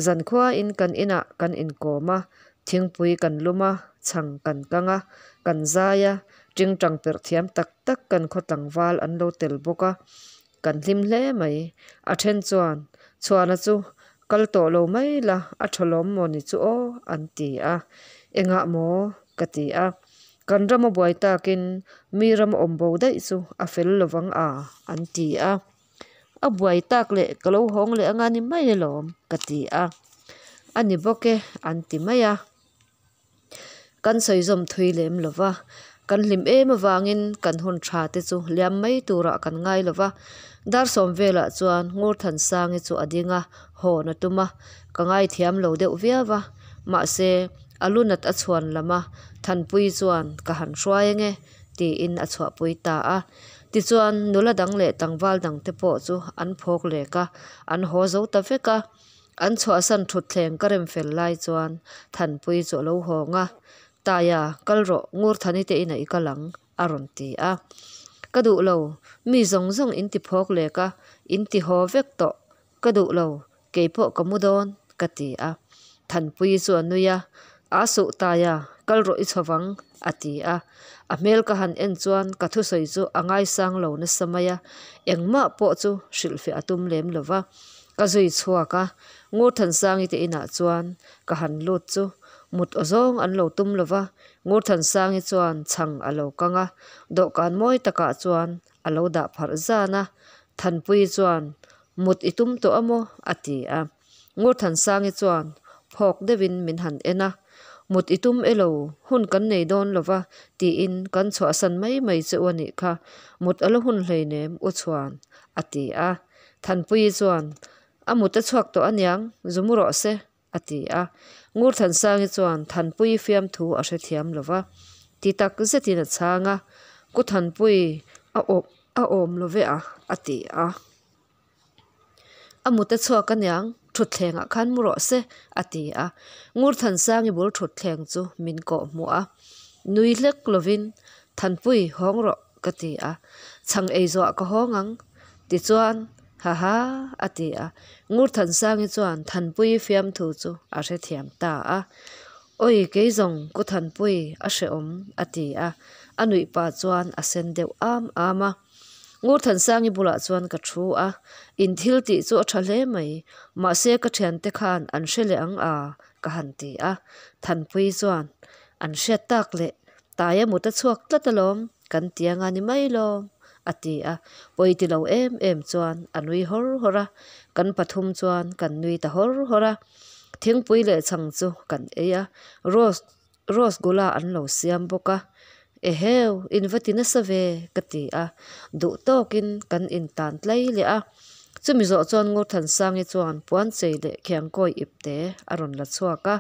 Zankhuain kan inah kan inkawm a, thingpui kan lum a, chhang kan kang a, kan zai a, tingtang perh thiam tak tak kan khaw tlangval an lo tel bawk a, kan hlim hle mai. A then chuan, Chhuana chu kal tawh lo mai la, a tha lawm maw ni chu aw an ti a. Engah maw? ka ti a. Kan ram a buai takin mi ram awm bo daih chu a fel lovang a an ti a. A buai tak leh ka lo hawng leh anga ni mai alawm ka ti a. A ni bawk e an ti mai a. Kan sawi zawm thui lem lo va, kan hlim em avangin kan hun tha te chu liam mai turah kan ngai lo va. Dar sawm velah chuan Ngurthansangi chu a ding a, hawn a tum a, ka ngaithiam lo deuh viau va, mahse a lu nat a chhuan lam a, Thanpui chuan ka han hruai ange tiin a chhuahpui ta a. Tichuan nula dang leh tlangval dang te pawh chu an phawk lek a, an haw zo ta vek a. An chhuahsan thutthleng ka rem fel lai chuan Thanpui chu a lo hawng a, Taia, kal rawh, Ngurthani te inah i kal ang, a rawn ti a. Ka duh lo, mi zawng zawng in ti phawk lek a, in ti haw vek tawh, ka duh lo, kei pawh ka mu dawn, ka ti a. Thanpui chu a nui a, Aa suh Taia, kal rawh i chho vang, a ti a. A hmel ka han en chuan ka thusawi chu a ngaisang lo nasa mai a, engmah pawh chu hrilhfiah a tum lem lo va. Ka zui chhuak a, Ngurthansangi te inah chuan ka han lut chu mut aw zawng an lo tum lo va, Ngurthansangi chuan chhang a lo kang a, dawhkan mawi takah chuan a lo dah pharh zan a, Thanpuii chuan mut i tum tawh a maw? a ti a. Ngurthansangi chuan phawk deuhin min han en a, Mut i tum elo, hun kan nei dawn lo va tiin kan chhuahsan mai mai che u a nih kha, mut a la hun hleinem u chhuan a ti a. Thanpuii chuan, A mut a chhuak tawh aniang, zu mu rawh se, a ti a. Ngurthansangi chuan Thanpuii fiamthu a hrethiam lo va, ti tak zetin a chhang a, Ku Thanpui, a awm a awm lo ve a, a ti a. A mut a chhuak aniang, thutthlengah khan mu rawh se, a ti a. Ngurthansangi bul thutthleng chu min kawh hmuh a. Nui hlek lovin, Thanpui, hawng rawh, ka ti a. Chhang ei zawhah ka hawng ang. Tichuan, Ha ha, a ti a. Ngurthansangi chuan Thanpuii fiamthu chu a hrethiam ta a. Awi, kei zawng Ku Thanpui a hrehawm, a ti a. A nuih pah chuan a sen deuh am am a. Ngurthansangi bulah chuan ka thu a, In thil tih chu a tha hle mai, mahse ka thiante khan an hre leh ang a, ka han ti a. Thanpuii chuan, An hriat tak leh, taia mut a chhuak tlat alawm, kan ti anga ni mai lawm, a ti a. Pawi ti lo em em chuan a nui hawr hawr a, kan pathum chuan kan nui ta hawr hawr a. Thingpui leh chhang chu kan ei a, rose Rose gula an lo siam bawk a, Eheu, in va ti nasa ve, ka ti a, duh tawkin kan intan tlai leh a. Chumi zawh chuan Ngurthansangi chuan puanchei leh khiangkawi ipte a rawn la chhuak a,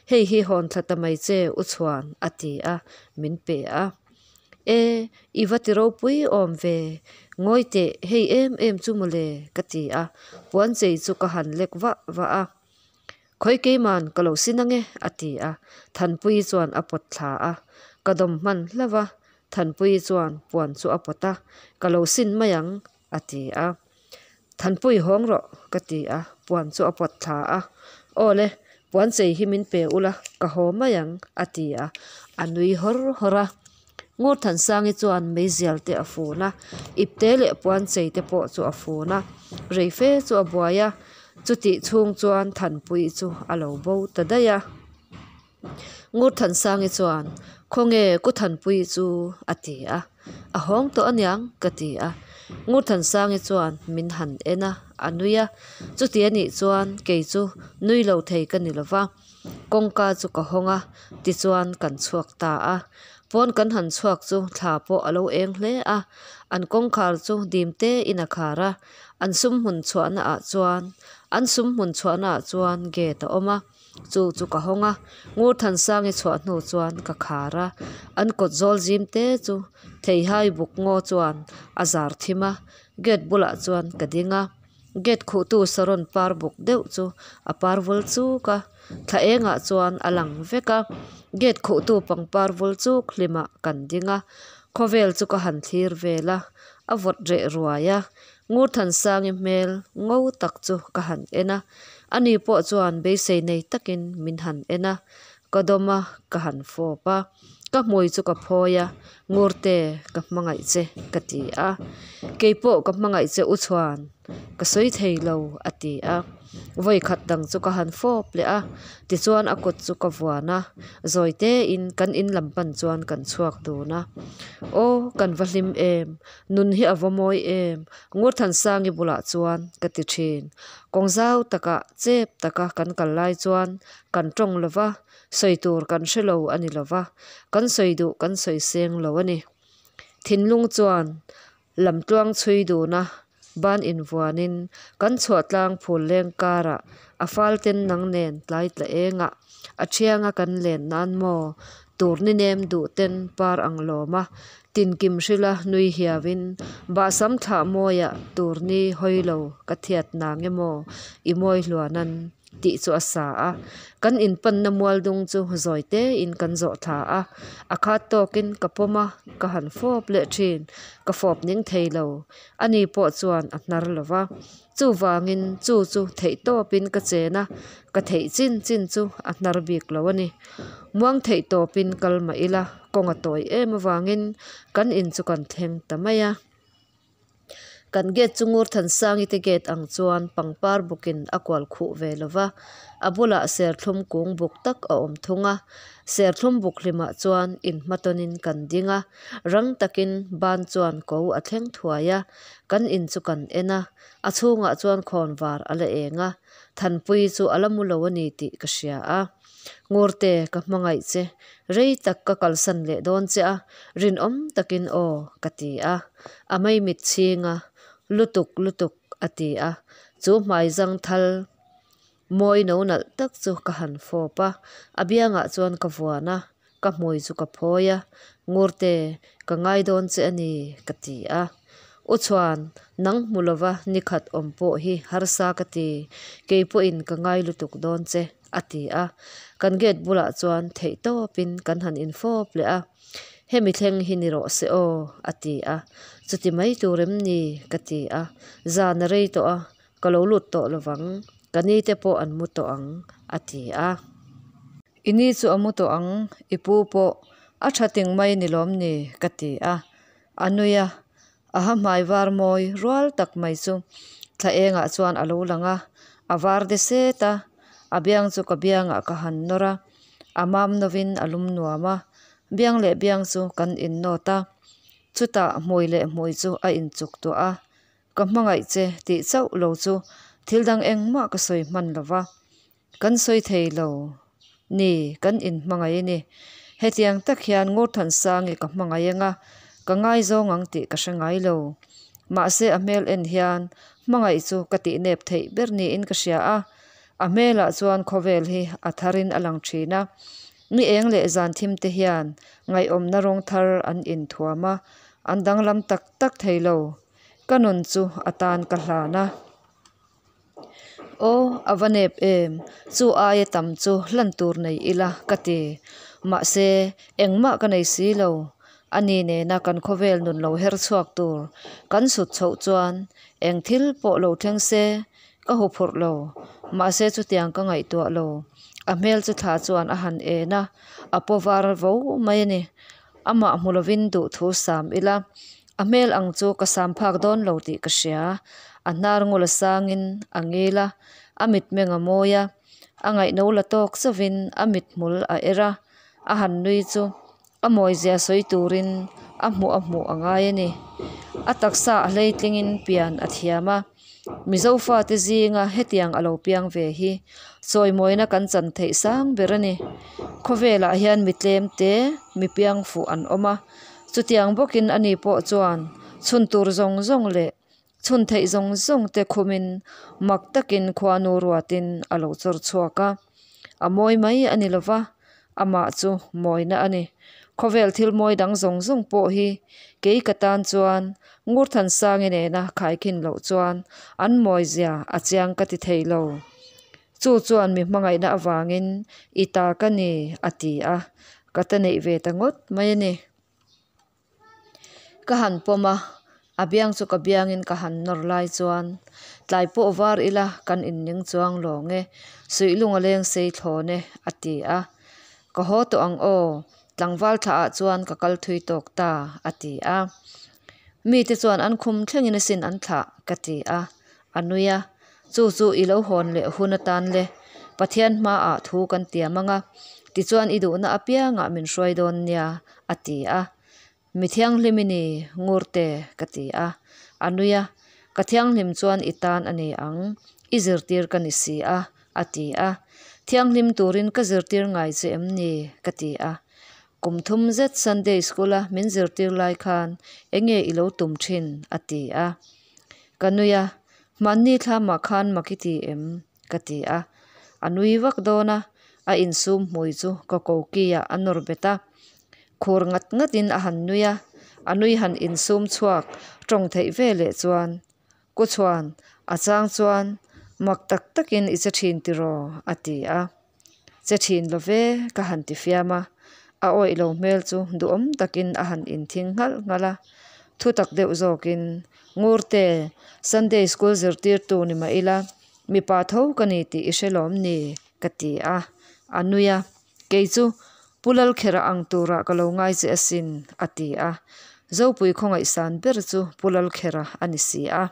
Hei hi hawn thla ta mai che u chhuan, a ti a, min pe a. E, i va ti ropui awm ve, ngawi teh, hei em em chu mawle, ka ti a, puanchei chu ka han lek vah vah a. Khawi keiman ka lo sin ange a ti a, Thanpuii chuan a pawt thla a, ka dawm hman hlauh a, Thanpuii chuan puan chu a pawt a, Ka lo sin mai ang a ti a. Thanpui hawng rawh ka ti a, puan chu a pawt thla a, Aw le, puan chei hi min pe ula ka haw mai ang a ti a, a nui hawr hawr a. Ngurthansangi chuan meizial te a fun a, ipte leh puan chei te pawh chu a fun a, reife chu a buai a, chutih chhung chuan Thanpui chu a lo bo ta daih a. Ngurthansangi chuan, Khawnge Ku Thanpui chu? a ti a. A hawng tawh aniang ka ti a. Ngurthansangi chuan min han en a, a nui a. Chuti anih chuan kei chu nui lo thei ka ni lova. Kawngka chu ka hawng a, tichuan kan chhuak ta a. Pawn kan han chhuak chu thla pawh a lo eng hle a. An kawngkhar chu dim tein a khar a, an sumhmun chhuahna ah chuan an sumhmun chhuahna ah chuan gate a awm a. Chu chu ka hawng a, Ngurthansangi chhuah hnu chuan ka khar a, an kawt zawl zim te chu theihai buk ngaw chuan a zar thim a, gate bulah chuan ka ding a, gate khuhtu saron par buk deuh chu a par vul chuk a, thla engah chuan a lang vek a, gate khuhtu pangpar vul chuk hlimah kan ding a, khawvel chu ka han thlir vel a, a vawt reh ruai a, Ngurthansangi hmel ngo tak chu ka han en a, ani pawh chuan beisei nei takin min han en a, ka dawm a, ka han fawp a, ka hmui chu ka phawi a, Ngurte, ka hmangaih che ka ti a, keipawh ka hmangaih che u chuan ka sawi thei lo a ti a, vawi khat dang chu ka han fawp leh a, tichuan a kut chu ka vuan a, zawi tein kan in lam pan chuan kan chhuak dun a, aw kan va hlim em Nun hi a va mawi em? Ngurthansangi bulah chuan ka ti thin. Kawng zau takah chep taka kan kal lai chuan kan tawng lo va, sawi tur kan hre lo a ni lo va, kan sawi duh kan sawi seng lo a ni. Thinlung chuan lamtluang chhui duna ban invuanin kan chhuah tlang phul leng karah a fal ten nang nen tlai tla engah a thianga kan len nan maw tur ni nem duh ten par ang lawm a Tinkim hrila nui hiauin bahsam thlah mawiah tur ni hawi lo ka thiat nang emaw i mawi hluanan tih chu a sa a. Kan inpanna mual dung chu zawi tein kan zawh thla a, a khat tawkin ka pawm a, ka han fawp leh thin, ka fawp ning thei lo. Ani pawh chuan a hnar lo va, chuvangin chu chu theih tawpin ka chen a, ka theih chin chin chu a hnar bik lo a ni. Muang theih tawpin kal mah ila kawng a tawi em avangin kan in chu kan thleng ta mai a. Kan gate chu Ngurthansangi te gate ang chuan pangpar bukin a kual khuh ve lo va, a bulah serthlum kung buk tak a awm thung a. Serthlum buk hlimah chuan inhmatawnin kan ding a, rang takin ban chuan ko a thleng thuai a, kan in chu kan en a, a chhungah chuan khawnvar a la eng a, Thanpuii chu a la mu lo a ni tih ka hria a. Ngurte, ka hmangaih che, rei tak ka kalsan leh dawn che a, rinawm takin aw, ka ti a. A maimit chhing a, Lutuk, lutuk, a ti a. Chu hmai zang thal mawi no nalh tak chu ka han fawp a, a biangah chuan ka vuan a, ka hmui chu ka phawi a, Ngurte, ka ngai dawn che a ni, ka ti a. U chuan, Nang hmu lova nikhat awm pawh hi harsa ka ti, kei pawhin ka ngai lutuk dawn che, a ti a. Kan gate bulah chuan theih tawpin kan han infawp leh a, Hemi thleng hi ni rawh se aw, a ti a. Chuti mai tur em ni? ka ti a. Zan a rei tawh a, ka lo lut tawh lovang, ka ni te pawh an mu tawh ang, a ti a. I ni chu a mu tawh ang, i pu pawh a tha ting mai ni lawm ni? ka ti a. A nui a, a ha hmai var mawi rual tak mai chu thla engah chuan a lo lang a, a var de set a, a biang chu ka biangah ka han nawr a, a mam novin a lum nuam a, biang leh biang chu kan innawt a, chutah hmui leh hmui chu a inchuk tuah a, ka hmangaih che tih chauh lo chu thil dang engmah ka sawi hman lo va. Kan sawi thei lo ni, kan inhmangaih a ni. Hetiang tak hian Ngurthansangi ka hmangaih eng a, ka ngaizawng ang tih ka hre ngai lo. Mahse a hmel en hian hmangaih chu ka tihnep theih ber niin ka hria a, a hmelah chuan khawvel hi a tharin a lang thin a. Ni eng leh zan thim te hian ngaihawmna rawng thar an inthuam a, an danglam tak tak thei lo. Ka nun chu a tan ka hlan a. Aw, a va nep em, chu aia tam chu hlan tur nei ila ka ti. Mahse, engmah ka nei si lo. Ani nena kan khawvel nun lo her chhuak tur kan sut chhoh chuan eng thil pawh lo thleng se ka huphurh lo. Mahse chutiang ka ngaihtuah lo. A hmel chu thla chuan a han en a, a paw var vo mai a ni. Amah hmu lovin duhthu sam ila, a hmel ang chu ka sam phak dawn lo tih ka hria. A hnar ngul a sangin a ngil a, a mitmeng a mawi a, a ngaihno la tawk zauhin a mithmul a er a, a han nui chu a mawizia sawi turin a hmuh a hmuh a ngai a ni. A taksa a hleitlingin pian a thiam a, Mizo fate zinga hetiang a lo piang ve hi chawimawina kan chan theih sang ber a ni. Khawvelah hian mi tlem te mi piang fuh an awm a, chutiang bawkin ani pawh chuan chhun tur zawng zawng leh chhun theih zawng zawng te khumin mak takin khuanu ruatin a lo chawr chhuak a. A mawi mai a ni lova, amah chu mawina a ni. Khawvel thil mawi dang zawng zawng pawh hi kei ka tan chuan Ngurthansangi nena khaikhin loh chuan an mawizia a chiang ka ti thei lo. Chu chuan mi hmangaihna avangin i ta ka ni a ti a, ka ta neih ve ta ngawt mai a ni. Ka han pawm a, a biang chu ka biangin ka han nawr lai chuan tlai pawh var ila kan inning chuang lawng e, suihlung a leng sei thlawn e a ti a. Ka haw tawh ang aw, tlangval thla ah chuan ka kal thui tawk ta a ti a. Mite chuan an khum thlengin asin an thlah ka ti a, a nui a. Chu chu i lo hawn leh hun atan le, Pathian hmaah thu kan tiam ang a, tichuan i duhna apiangah min hruai dawn nia a ti a. Mi thianghlim i ni, Ngurte, ka ti a. A nui a, Ka thianghlim chuan i tan a ni ang, i zirtir ka ni si a, a ti a. Thianghlim turin ka zirtir ngai che em ni? ka ti a. Kum thum zet Sunday School-a min zirtir lai khan enge i lo tum thin? a ti a. Ka nui a, Hmanni thlamah khan mak i ti em? ka ti a. A nui vak dawn a, a insum hmui chu ka koki-ah a nawr bet a. Khur ngat ngatin a han nui a, a nui han insum chhuak tawng theih ve leh chuan, Ku chhuan, a chang chuan mak tak takin i che thin tiraw? a ti a. Che thin lo ve, ka han ti fiam a. A awih lo hmel chu duhawm takin a han inthing nghalh nghalh a. Thu tak deuh zawkin, Ngurte, Sunday School zirtirtu ni mah ila, mipa tho ka ni tih i hre lawm ni? ka ti a. A nui a. Kei chu Pu Lalkhera ang turah ka lo ngai che asin, a ti a. Zopui khawngaihsan ber chu Pu Lalkhera a ni si a.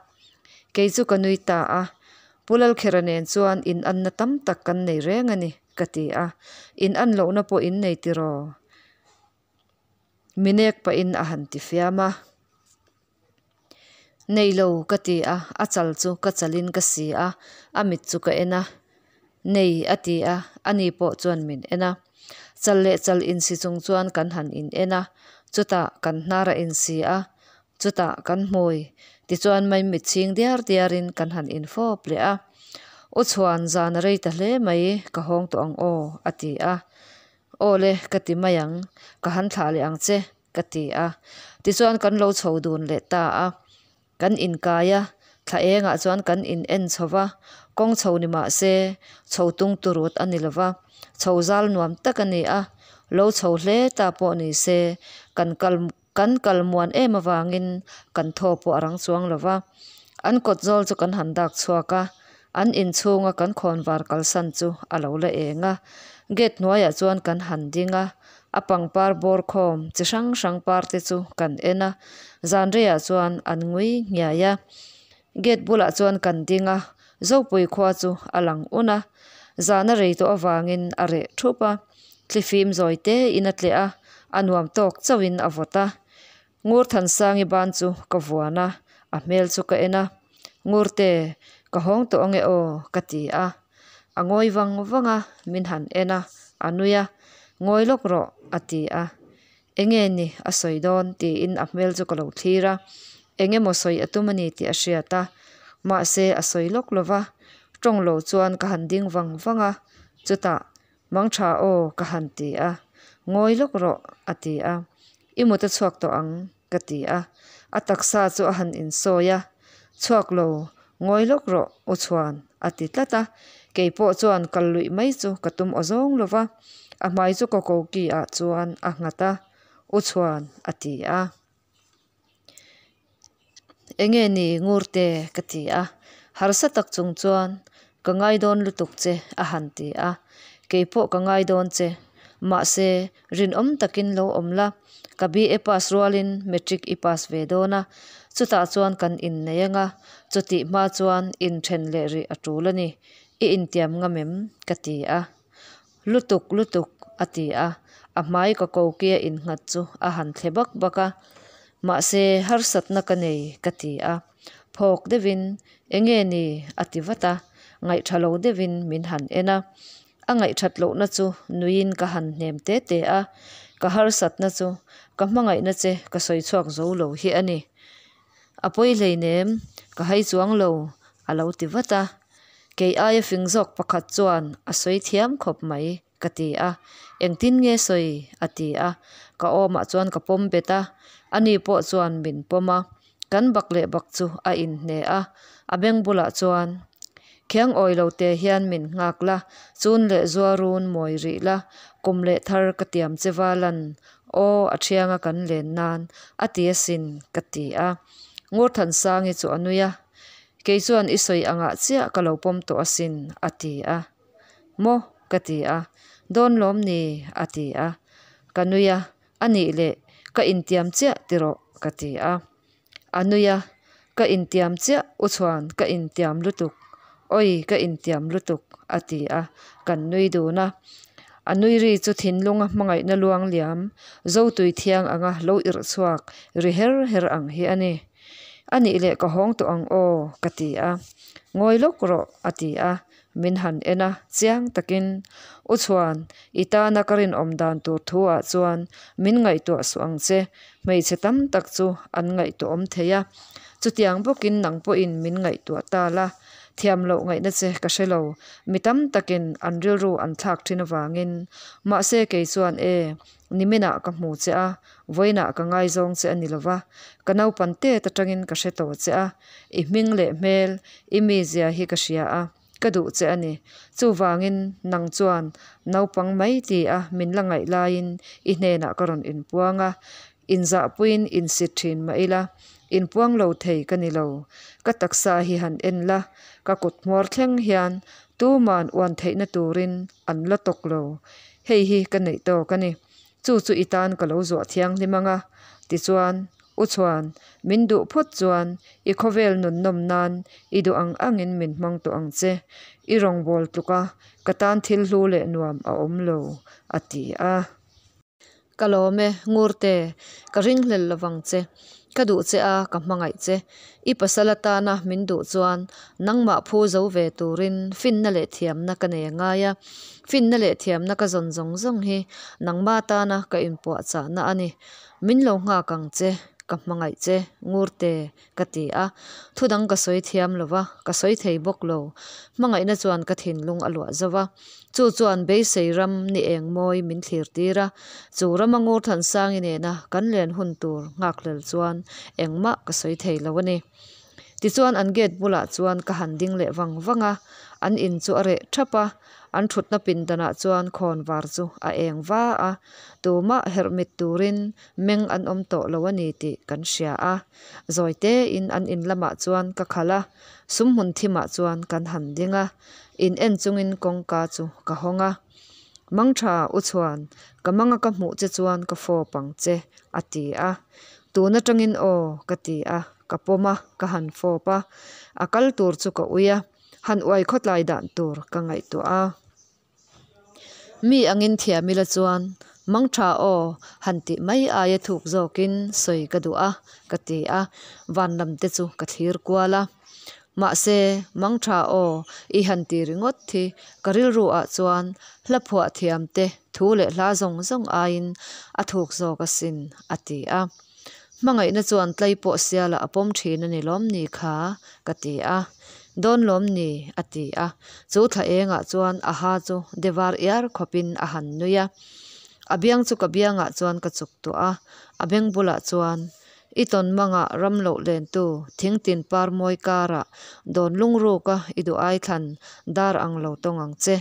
Kei chu ka nui ta a, Pu Lalkhera nen chuan in anna tam tak kan nei reng a ni, ka ti a. In an lohna pawh in nei tiraw? Minek pahin a han ti fiam a. Nei lo ka ti a, a chal chu ka chalin ka si a, a mit chu ka en a. Nei a ti a, ani pawh chuan min en a. Chal leh chal insi chung chuan kan han in en a, chutah kan hnar a insi a, chutah kan hmui, tichuan mai mit chhing diar diarin kan han infawp leh a. U chhuan zan a rei ta hle mai, ka hawng tawh ang aw, a ti a. Aw le, ka ti mai ang, ka han thlah leh ang che. Ka ti a. Tichuan kan lo chho dun leh ta a. Kan inkai a, thla engah chuan kan in en chho va, kawng chho ni mah se chho tung turut a ni lo va, chho zal nuam tak a ni a, lo chho hle ta pawh ni se kan kal kan kal muan em avangin kan thaw pawh a rang chuang lo va. An kawt zawl chu kan han dak chhuak a, an inchhunga kan khawnvar kalsan chu a lo la eng a. Gate hnuaiah chuan kan han ding a, A pangpar bawr khawm chi hrang hrang par te chu kan en a, zan reiah chuan an ngui nghiai a. Gate bulah chuan kan ding a, Zopui khua chu a lang un a, zan a rei tawh avangin a reh thup a, thlifim zawi te in a tleh a, a nuam tawk chauhin a vawt a. Ngurthansangi ban chu ka vuan a, a hmel chu ka en a, Ngurte, ka hawng tawh ange aw, ka ti a. A ngawi vang vang a, min han en a, a nui a, Ngawi lawk rawh, a ti a. Enge ni a sawi dawn? tiin a hmel chu ka lo thlir a, eng emaw sawi a tum a ni tih a hriat a, mahse a sawi lawk lo va, tawng lo chuan ka han ding vang vang a, chutah Mang tha aw, ka han ti a. Ngawi lawk rawh, a ti a. I mut a chhuak tawh ang, ka ti a. A taksa chu a han insawi a. Chhuak lo, ngawi lawk rawh, U Chhuan, a ti tlat a. Kei pawh chuan kal luih mai chu ka tum awzawng lo va, a hmai chu ka koki ah chuan a nghat a, U Chhuan a ti a. Enge ni Ngurte ka ti a, harsa tak chung chuan Ka ngai dawn lutuk che a han ti a, Kei pawh ka ngai dawn che, mahse rinawm takin lo awm la, ka BA pass rualin matric i pass ve dawn a, chutah chuan kan innei anga, chutih hma chuan inthen leh rih a tul a ni, i intiam ngam em? ka ti a. Lutuk lutuk, a ti a, a hmai ka kokia innghat chu a han thle bak bak a. Mahse, harsatna ka nei, ka ti a. Phawk deuhin, Enge ni? a ti vat a, ngaihṭha lo deuhin min han en a. A ngaihṭhat lohna chu nuiin ka han hnem te te a, ka harsatna chu ka hmangaihna che ka sawi chhuak zo lo hi a ni. A pawi hleinem, ka hai chuang lo, a lo ti vat a. Kei aia fing zawk pakhat chuan a sawi thiam khawp mai, ka ti a. Engtin nge sawi? a ti a. Ka awmah chuan ka pawm bet a, ani pawh chuan min pawm a. Kan bak leh bak chu a inhne a, a beng bulah chuan, Khiang awi lo te hian min nghak la, chun leh zuarun mawi rih la, kum leh thar ka tiam che valan Aw, a thianga kan len nan a ti asin, ka ti a. Ngurthansangi chu a nui a, Kei chuan i sawi angah chiah ka lo pawm tawh asin, a ti a. Maw? ka ti a. Dawn lawm ni? a ti a. Ka nui a, A nih leh, ka intiam chiah ti rawh, ka ti a. A nui a, Ka intiam chiah, u chhuan, ka intiam lutuk. Awi, ka intiam lutuk, a ti a, kan nui dun a. A nui ri chu thinlunga hmangaihna luang liam, zotui thiang anga lo irh chhuak ri her her ang hi a ni. A nih leh ka hawng tawh ang aw, ka ti a. Ngawi lawk rawh, a ti a, min han en a, chiang takin, U Chhuan, i tana ka rinawm dan tur thu ah chuan min ngaihtuah suh ang che, hmeichhe tam tak chu an ngaihtuah awm thei a, chutiang bawkin nang pawhin min ngaihtuah ta la, thiam loh ngaihna che ka hre lo, mi tam takin an rilru an thlak thin avangin, mahse kei chuan e, Niminah ka hmu che a, vawiinah ka ngaizawng che a ni lova, ka naupan tet atangin ka hre tawh che a, i hming leh hmel, i mizia hi ka hria a, ka duh che a ni. Chuvangin nang chuan naupang mai ti a min la ngaih laiin i hnenah ka rawn inpuang a, inzahpuiin insit thin mah ila, inpuang lo thei ka ni lo. Ka taksa hi han en la, ka kut hmuar thleng hian tuman uan theihna turin an la tawk lo. Hei hi ka neih tawk a ni. Chu chu i tan ka lo zuah thianghlim ang a. Tichuan, U Chhuan, min duh phawt chuan i khawvel nun nawm nan i duh ang angin min hmang tawh ang che. I rawngbâwl tluk a, ka tan thil hlu leh nuam a awm lo, a ti a. Ka lawm e, Ngurte, ka ringhlel lovang che. Ka duh che a, ka hmangaih che. I pasal atana min duh chuan nangmah phu zo ve turin finna leh thiamna ka nei a ngai a. Finna leh thiamna ka zawn zawng zawng hi nangmah atana ka inpuahchahna a ni. Min lo nghak ang che, ka hmangaih che, Ngurte, ka ti a. Thu dang ka sawi thiam lo va, ka sawi thei bawk lo. Hmangaihna chuan ka thinlung a luah zo va. Chu chuan beisei ram ni eng mawi min thlir tir a, chu rama Ngurthansangi nena kan len hun tur nghakhlel chuan engmah ka sawi thei lo a ni. Tichuan an gate bulah chuan ka han ding leh vang vang a, an in chu a reh thap a, an thutna pindanah chuan khawnvar chu a eng va a, tumah herh mit turin meng an awm tawh lo a ni tih kan hria a. Zawi tein an in lamah chuan ka khalh a, sumhmun thimah chuan kan han ding a, in en chungin kawngka chu ka hawng a. Mangtha u chhuan, ka manga ka hmuh che chuan ka fawp ang che, a ti a. Tun atangin aw, ka ti a, ka pawm a, ka han fawp a. A kal tur chu ka ui a, han uai khawtlai dan tur ka ngaihtuah a. Mi angin thiam ila chuan mangtha aw han tih mai aia thuk zawkin sawi ka duh a ka ti a, van lam te chu ka thlir kual a. Mahse, mangtha aw i han ti ringawt hi ka rilru ah chuan hla phuah thiam te thu leh hla zawng zawng aiin a thuk zawk asin a ti a. Hmangaihna chuan tlai pawh sialah a pawm thin a ni lawm ni kha? ka ti a. Dawn lawm ni? a ti a. Chu thla engah chuan a ha chu de var iar khawpin a han nui a. A biang chu ka biangah chuan ka chuk tuah a, a beng bulah chuan, I tawn mangah ram loh lentu thingtin par mawi karah dawn lungruka i duh ai thlan dar ang lo tawng ang che.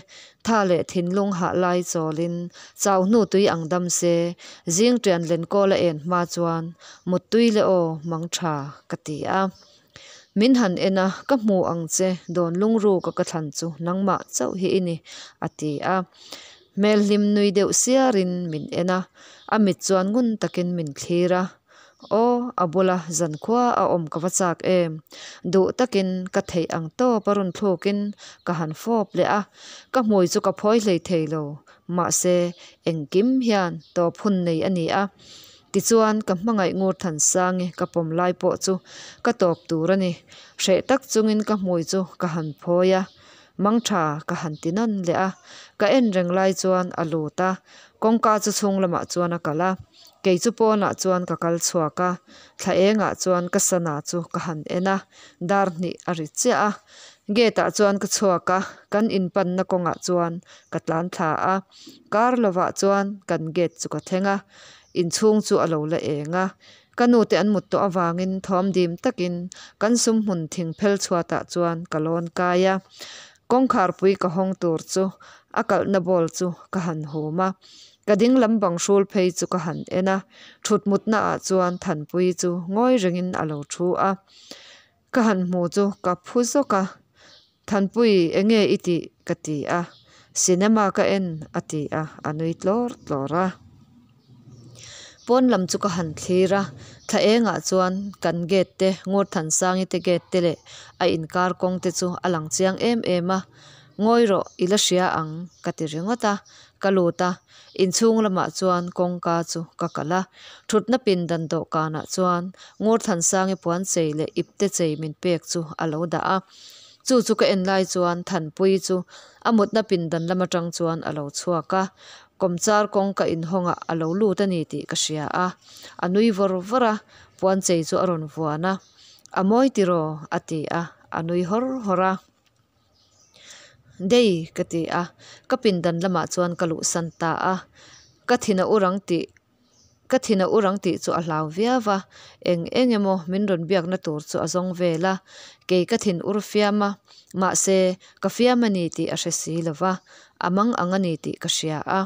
Tha leh thinlung hah lai chawlin chau hnu tui ang dam se, zing ṭian lenkawl a en hma chuan muttui le aw mang ṭha ka ti a. Min han en a, ka hmu ang che dawn lungruka ka thlan chu nangmah chauh hi i ni a ti a. Hmel hlim nui deuh siarin min en a, a mit chuan ngun takin min thlir a. Aw, a bula zankhua a awm ka va chak em! Duh takin ka theih ang tawp a rawn thlukin ka han fawp leh a, ka hmui chu ka phawi hlei thei lo. Mahse, engkim hian tawp hun nei a ni a. Tichuan, ka hmangaih ngur Thansangi ka pawm lai pawh chu ka tawp tur a ni. Hreh tak chungin ka hmui chu ka han phawi a. Mangtha ka han ti nawn leh a, ka en reng lai chuan a lut a, kawngka chu chhung lamah chuan a kalh a, kei chu pawnah chuan ka kal chhuak a, thla engah chuan ka sana chu ka han en a, dar hnih a ri chiah a, gate ah chuan ka chhuak a, kan inpanna kawngah chuan ka tlan thla a, kar lovah chuan kan gate chu ka thleng a, inchhung chu a lo la eng a, Ka nute an mut tawh avangin thawm dim takin kan sumhmun thing phel chhuatah chuan ka lawn kai a. Kawngkharpui ka hawng tur chu a kalhna ball chu ka han hum a. Ka ding lam bang hrul phei chu ka han en a, thut mutnaah chuan Thanpuii chu ngawi rengin a lo thu a. Ka han hmu chu ka phu zawk a, Thanpui enge i tih? ka ti a, Cinema ka en a ti a, a nui tlawr tlawr a. Pawn lam chu ka han thlir a, thla engah chuan kan gate te, Ngurthansangi te gate te leh a inkar kawng te chu a lang chiang em em a. Ngawi rawh, i la hria ang ka ti ringawt a, ka lut a, inchhung lamah chuan kawngka chu ka kalh a, thutna pindan dawhkanah chuan Ngurthansangi puan chei leh ipte chei min pek chu a lo dah a. Chu chu ka en lai chuan Thanpuii chu a mutna pindan lam atang chuan a lo chhuak a, kawmchar kawngka inhawngah a lo lut a ni tih ka hria a, a nui vawr vawr a, puan chei chu a rawn vuan a, A mawi tiraw? a ti a, a nui hawr hawr a. Dei ka ti a, ka pindan lamah chuan ka luhsan ta a, ka thin a ur ang tih Ka thin a ur ang tih chu a hlau viau va, eng eng emaw min rawn biakna tur chu a zawng vel a, kei ka thin ur fiam a, mahse ka fiam a ni tih a hre si lo va, a mang ang a ni tih ka hria a.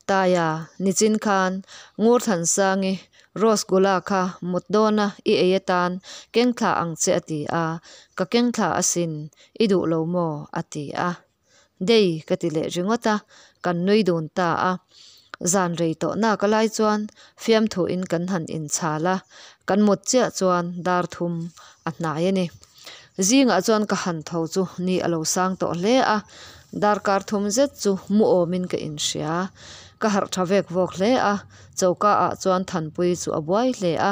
Taia, nichin khan Ngurthansangi Rose Gula kha mut dawna i ei atan keng thla ang che a ti a, ka keng thla asin, i duh lo maw? a ti a. Dei ka ti leh ringawt a, kan nui dun ta a. Zan rei tawh nak a lai chuan fiamthuin kan han inchhal a, kan mut chiah chuan dar thum a hnai a ni. Zingah chuan ka han tho chu ni a lo sang tawh hle a, darkar thum zet chu mu awmin ka inhria. Ka harh tha vek vawk hle a, choka ah chuan Thanpui chu a buai hle a,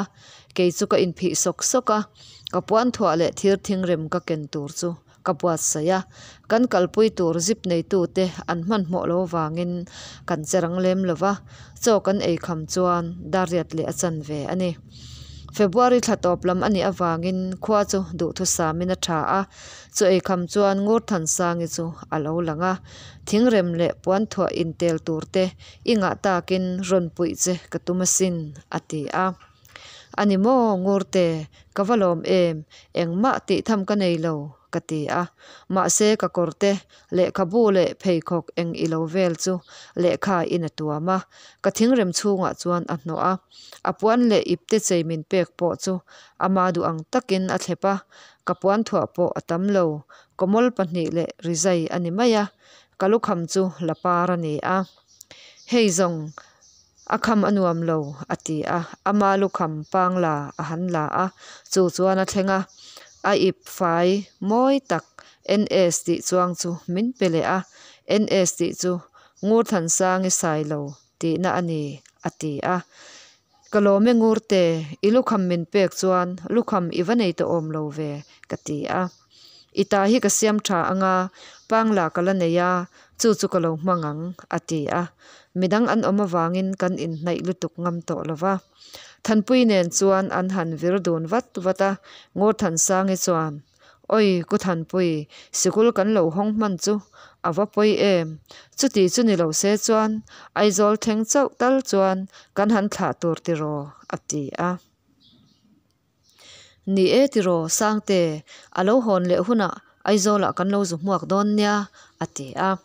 kei chu ka inphih sawk sawk a, ka puanthuah leh thir thingrem ka ken tur chu Ka buatsaih a, kan kalpui tur zip neitute an hmanhmawh lo avangin kan che rang lem lo va, chaw kan ei kham chuan dariat leh a chan ve a ni. February thla tawp lam a nih avangin khua chu duhthusamin a tha a, chaw ei kham chuan Ngurthansangi chu a lo lang a, thingrem leh puanthuah intel turte i ngah takin rawn puih che ka tum asin, a ti a. A ni maw, Ngurte, ka va lawm em, engmah tih tham ka nei lo, ka ti a. Mahse ka kawrte, lehkhabu leh pheikhawk eng i lo vel chu lehkha in a tuam a, ka thingrem chhungah chuan a hnawh a. A puan leh ipte chei min pek pawh chu ama duh ang takin a thlep a, ka puan thuah pawh a tam lo, kawmawl pahnih leh rizai a ni mai a, ka lukham chu la par a ni a. Hei zawng A kham a nuam lo, a ti a. Ama lukham pang la a han la a, chu chuan a thleng a. A ip fai mawi tak NS tih chuang chu min pe leh a. NS tih chu Ngurthansangi Sailo tihna a ni, a ti a. Ka lawm e Ngurte, i lukham min pek chuan lukham i va nei tawh awm lo ve, ka ti a. I ta hi ka siam tha anga, pangla ka la nei a, chu chu ka lo hmang ang, a ti a. Midang an awm avangin kan inhnaih lutuk ngam tawh lo va. Thanpui nen chuan an han vir dun vat vat a, Ngurthansangi chuan, Oi, Ku Thanpui, sikul kan lo hawng hman chu a va pawi em? Chuti chu ni lo se chuan Aizawl thleng chauh tal chuan kan han thlah tur tiraw? a ti a. Ni e tiraw Sangte, a lo hawn leh hunah Aizawlah kan lo zu hmuak dawn nia, a ti a.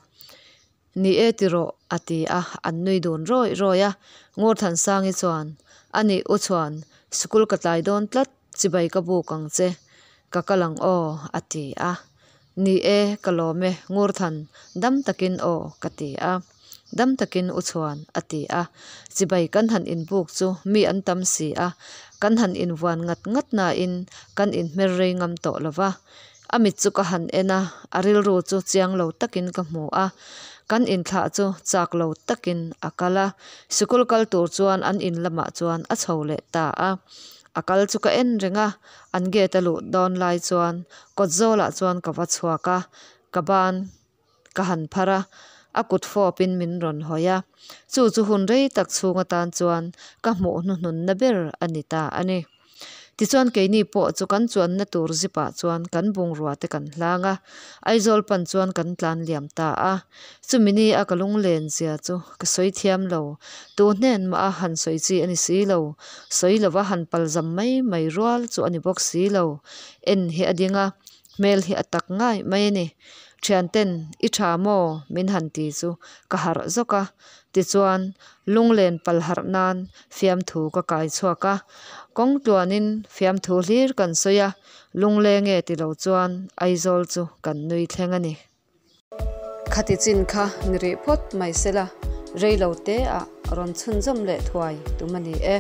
Ni e tiraw, a ti a, an nui dun rawih rawih a. Ngurthansangi chuan, A nih u chuan, sikul ka tlai dawn tlat, chibai ka buk ang che, ka kal ang aw, a ti a. Ni e, ka lawm e, Ngurthan, dam takin aw, ka ti a. Dam takin u chuan, a ti a. Chibai kan han inbuk chu mi an tam si a, kan han invuan ngat ngat nain kan inhmer rei ngam tawh lo va. A mit chu ka han en a, a rilru chu chiang lo takin ka hmu a. Kan inthlah chu chak lo takin a kal a, sikul kal tur chuan an in lamah chuan a chho leh ta a. A kal chu ka en reng a, an gate a luh dawn lai chuan kawt zawlah chuan ka va chhuak a, ka ban ka han phar a, a kut fawpin min rawn hawi a. Chu chu hun rei tak chhung atan chuan ka hmuh hnuhnunna ber a ni ta a ni. Tichuan keini pawh chu kan chuanna tur zipah chuan kan bungrua te kan hlang a, Aizawl pan chuan kan tlan liam ta a. Chumi ni a ka lunglen zia chu ka sawi thiam lo, tu hnen mah a han sawi chi a ni si lo, sawi lova han palzam mai mai rual chu a ni bawk si lo. En hi a ding a, hmel hi a tak ngai mai a ni. Thianten i tha maw? min han ti chu ka harh zawk a, tichuan lunglen pal harh nan fiamthu ka kai chhuak a, kawng tluanin fiamthu hlir kan sawi a, lungleng e ti lo chuan Aizawl chu kan nui thleng a ni. Khati chin kha ni rih phawt mai sela, rei lo te ah rawn chhunzawm leh thuai tum a ni e.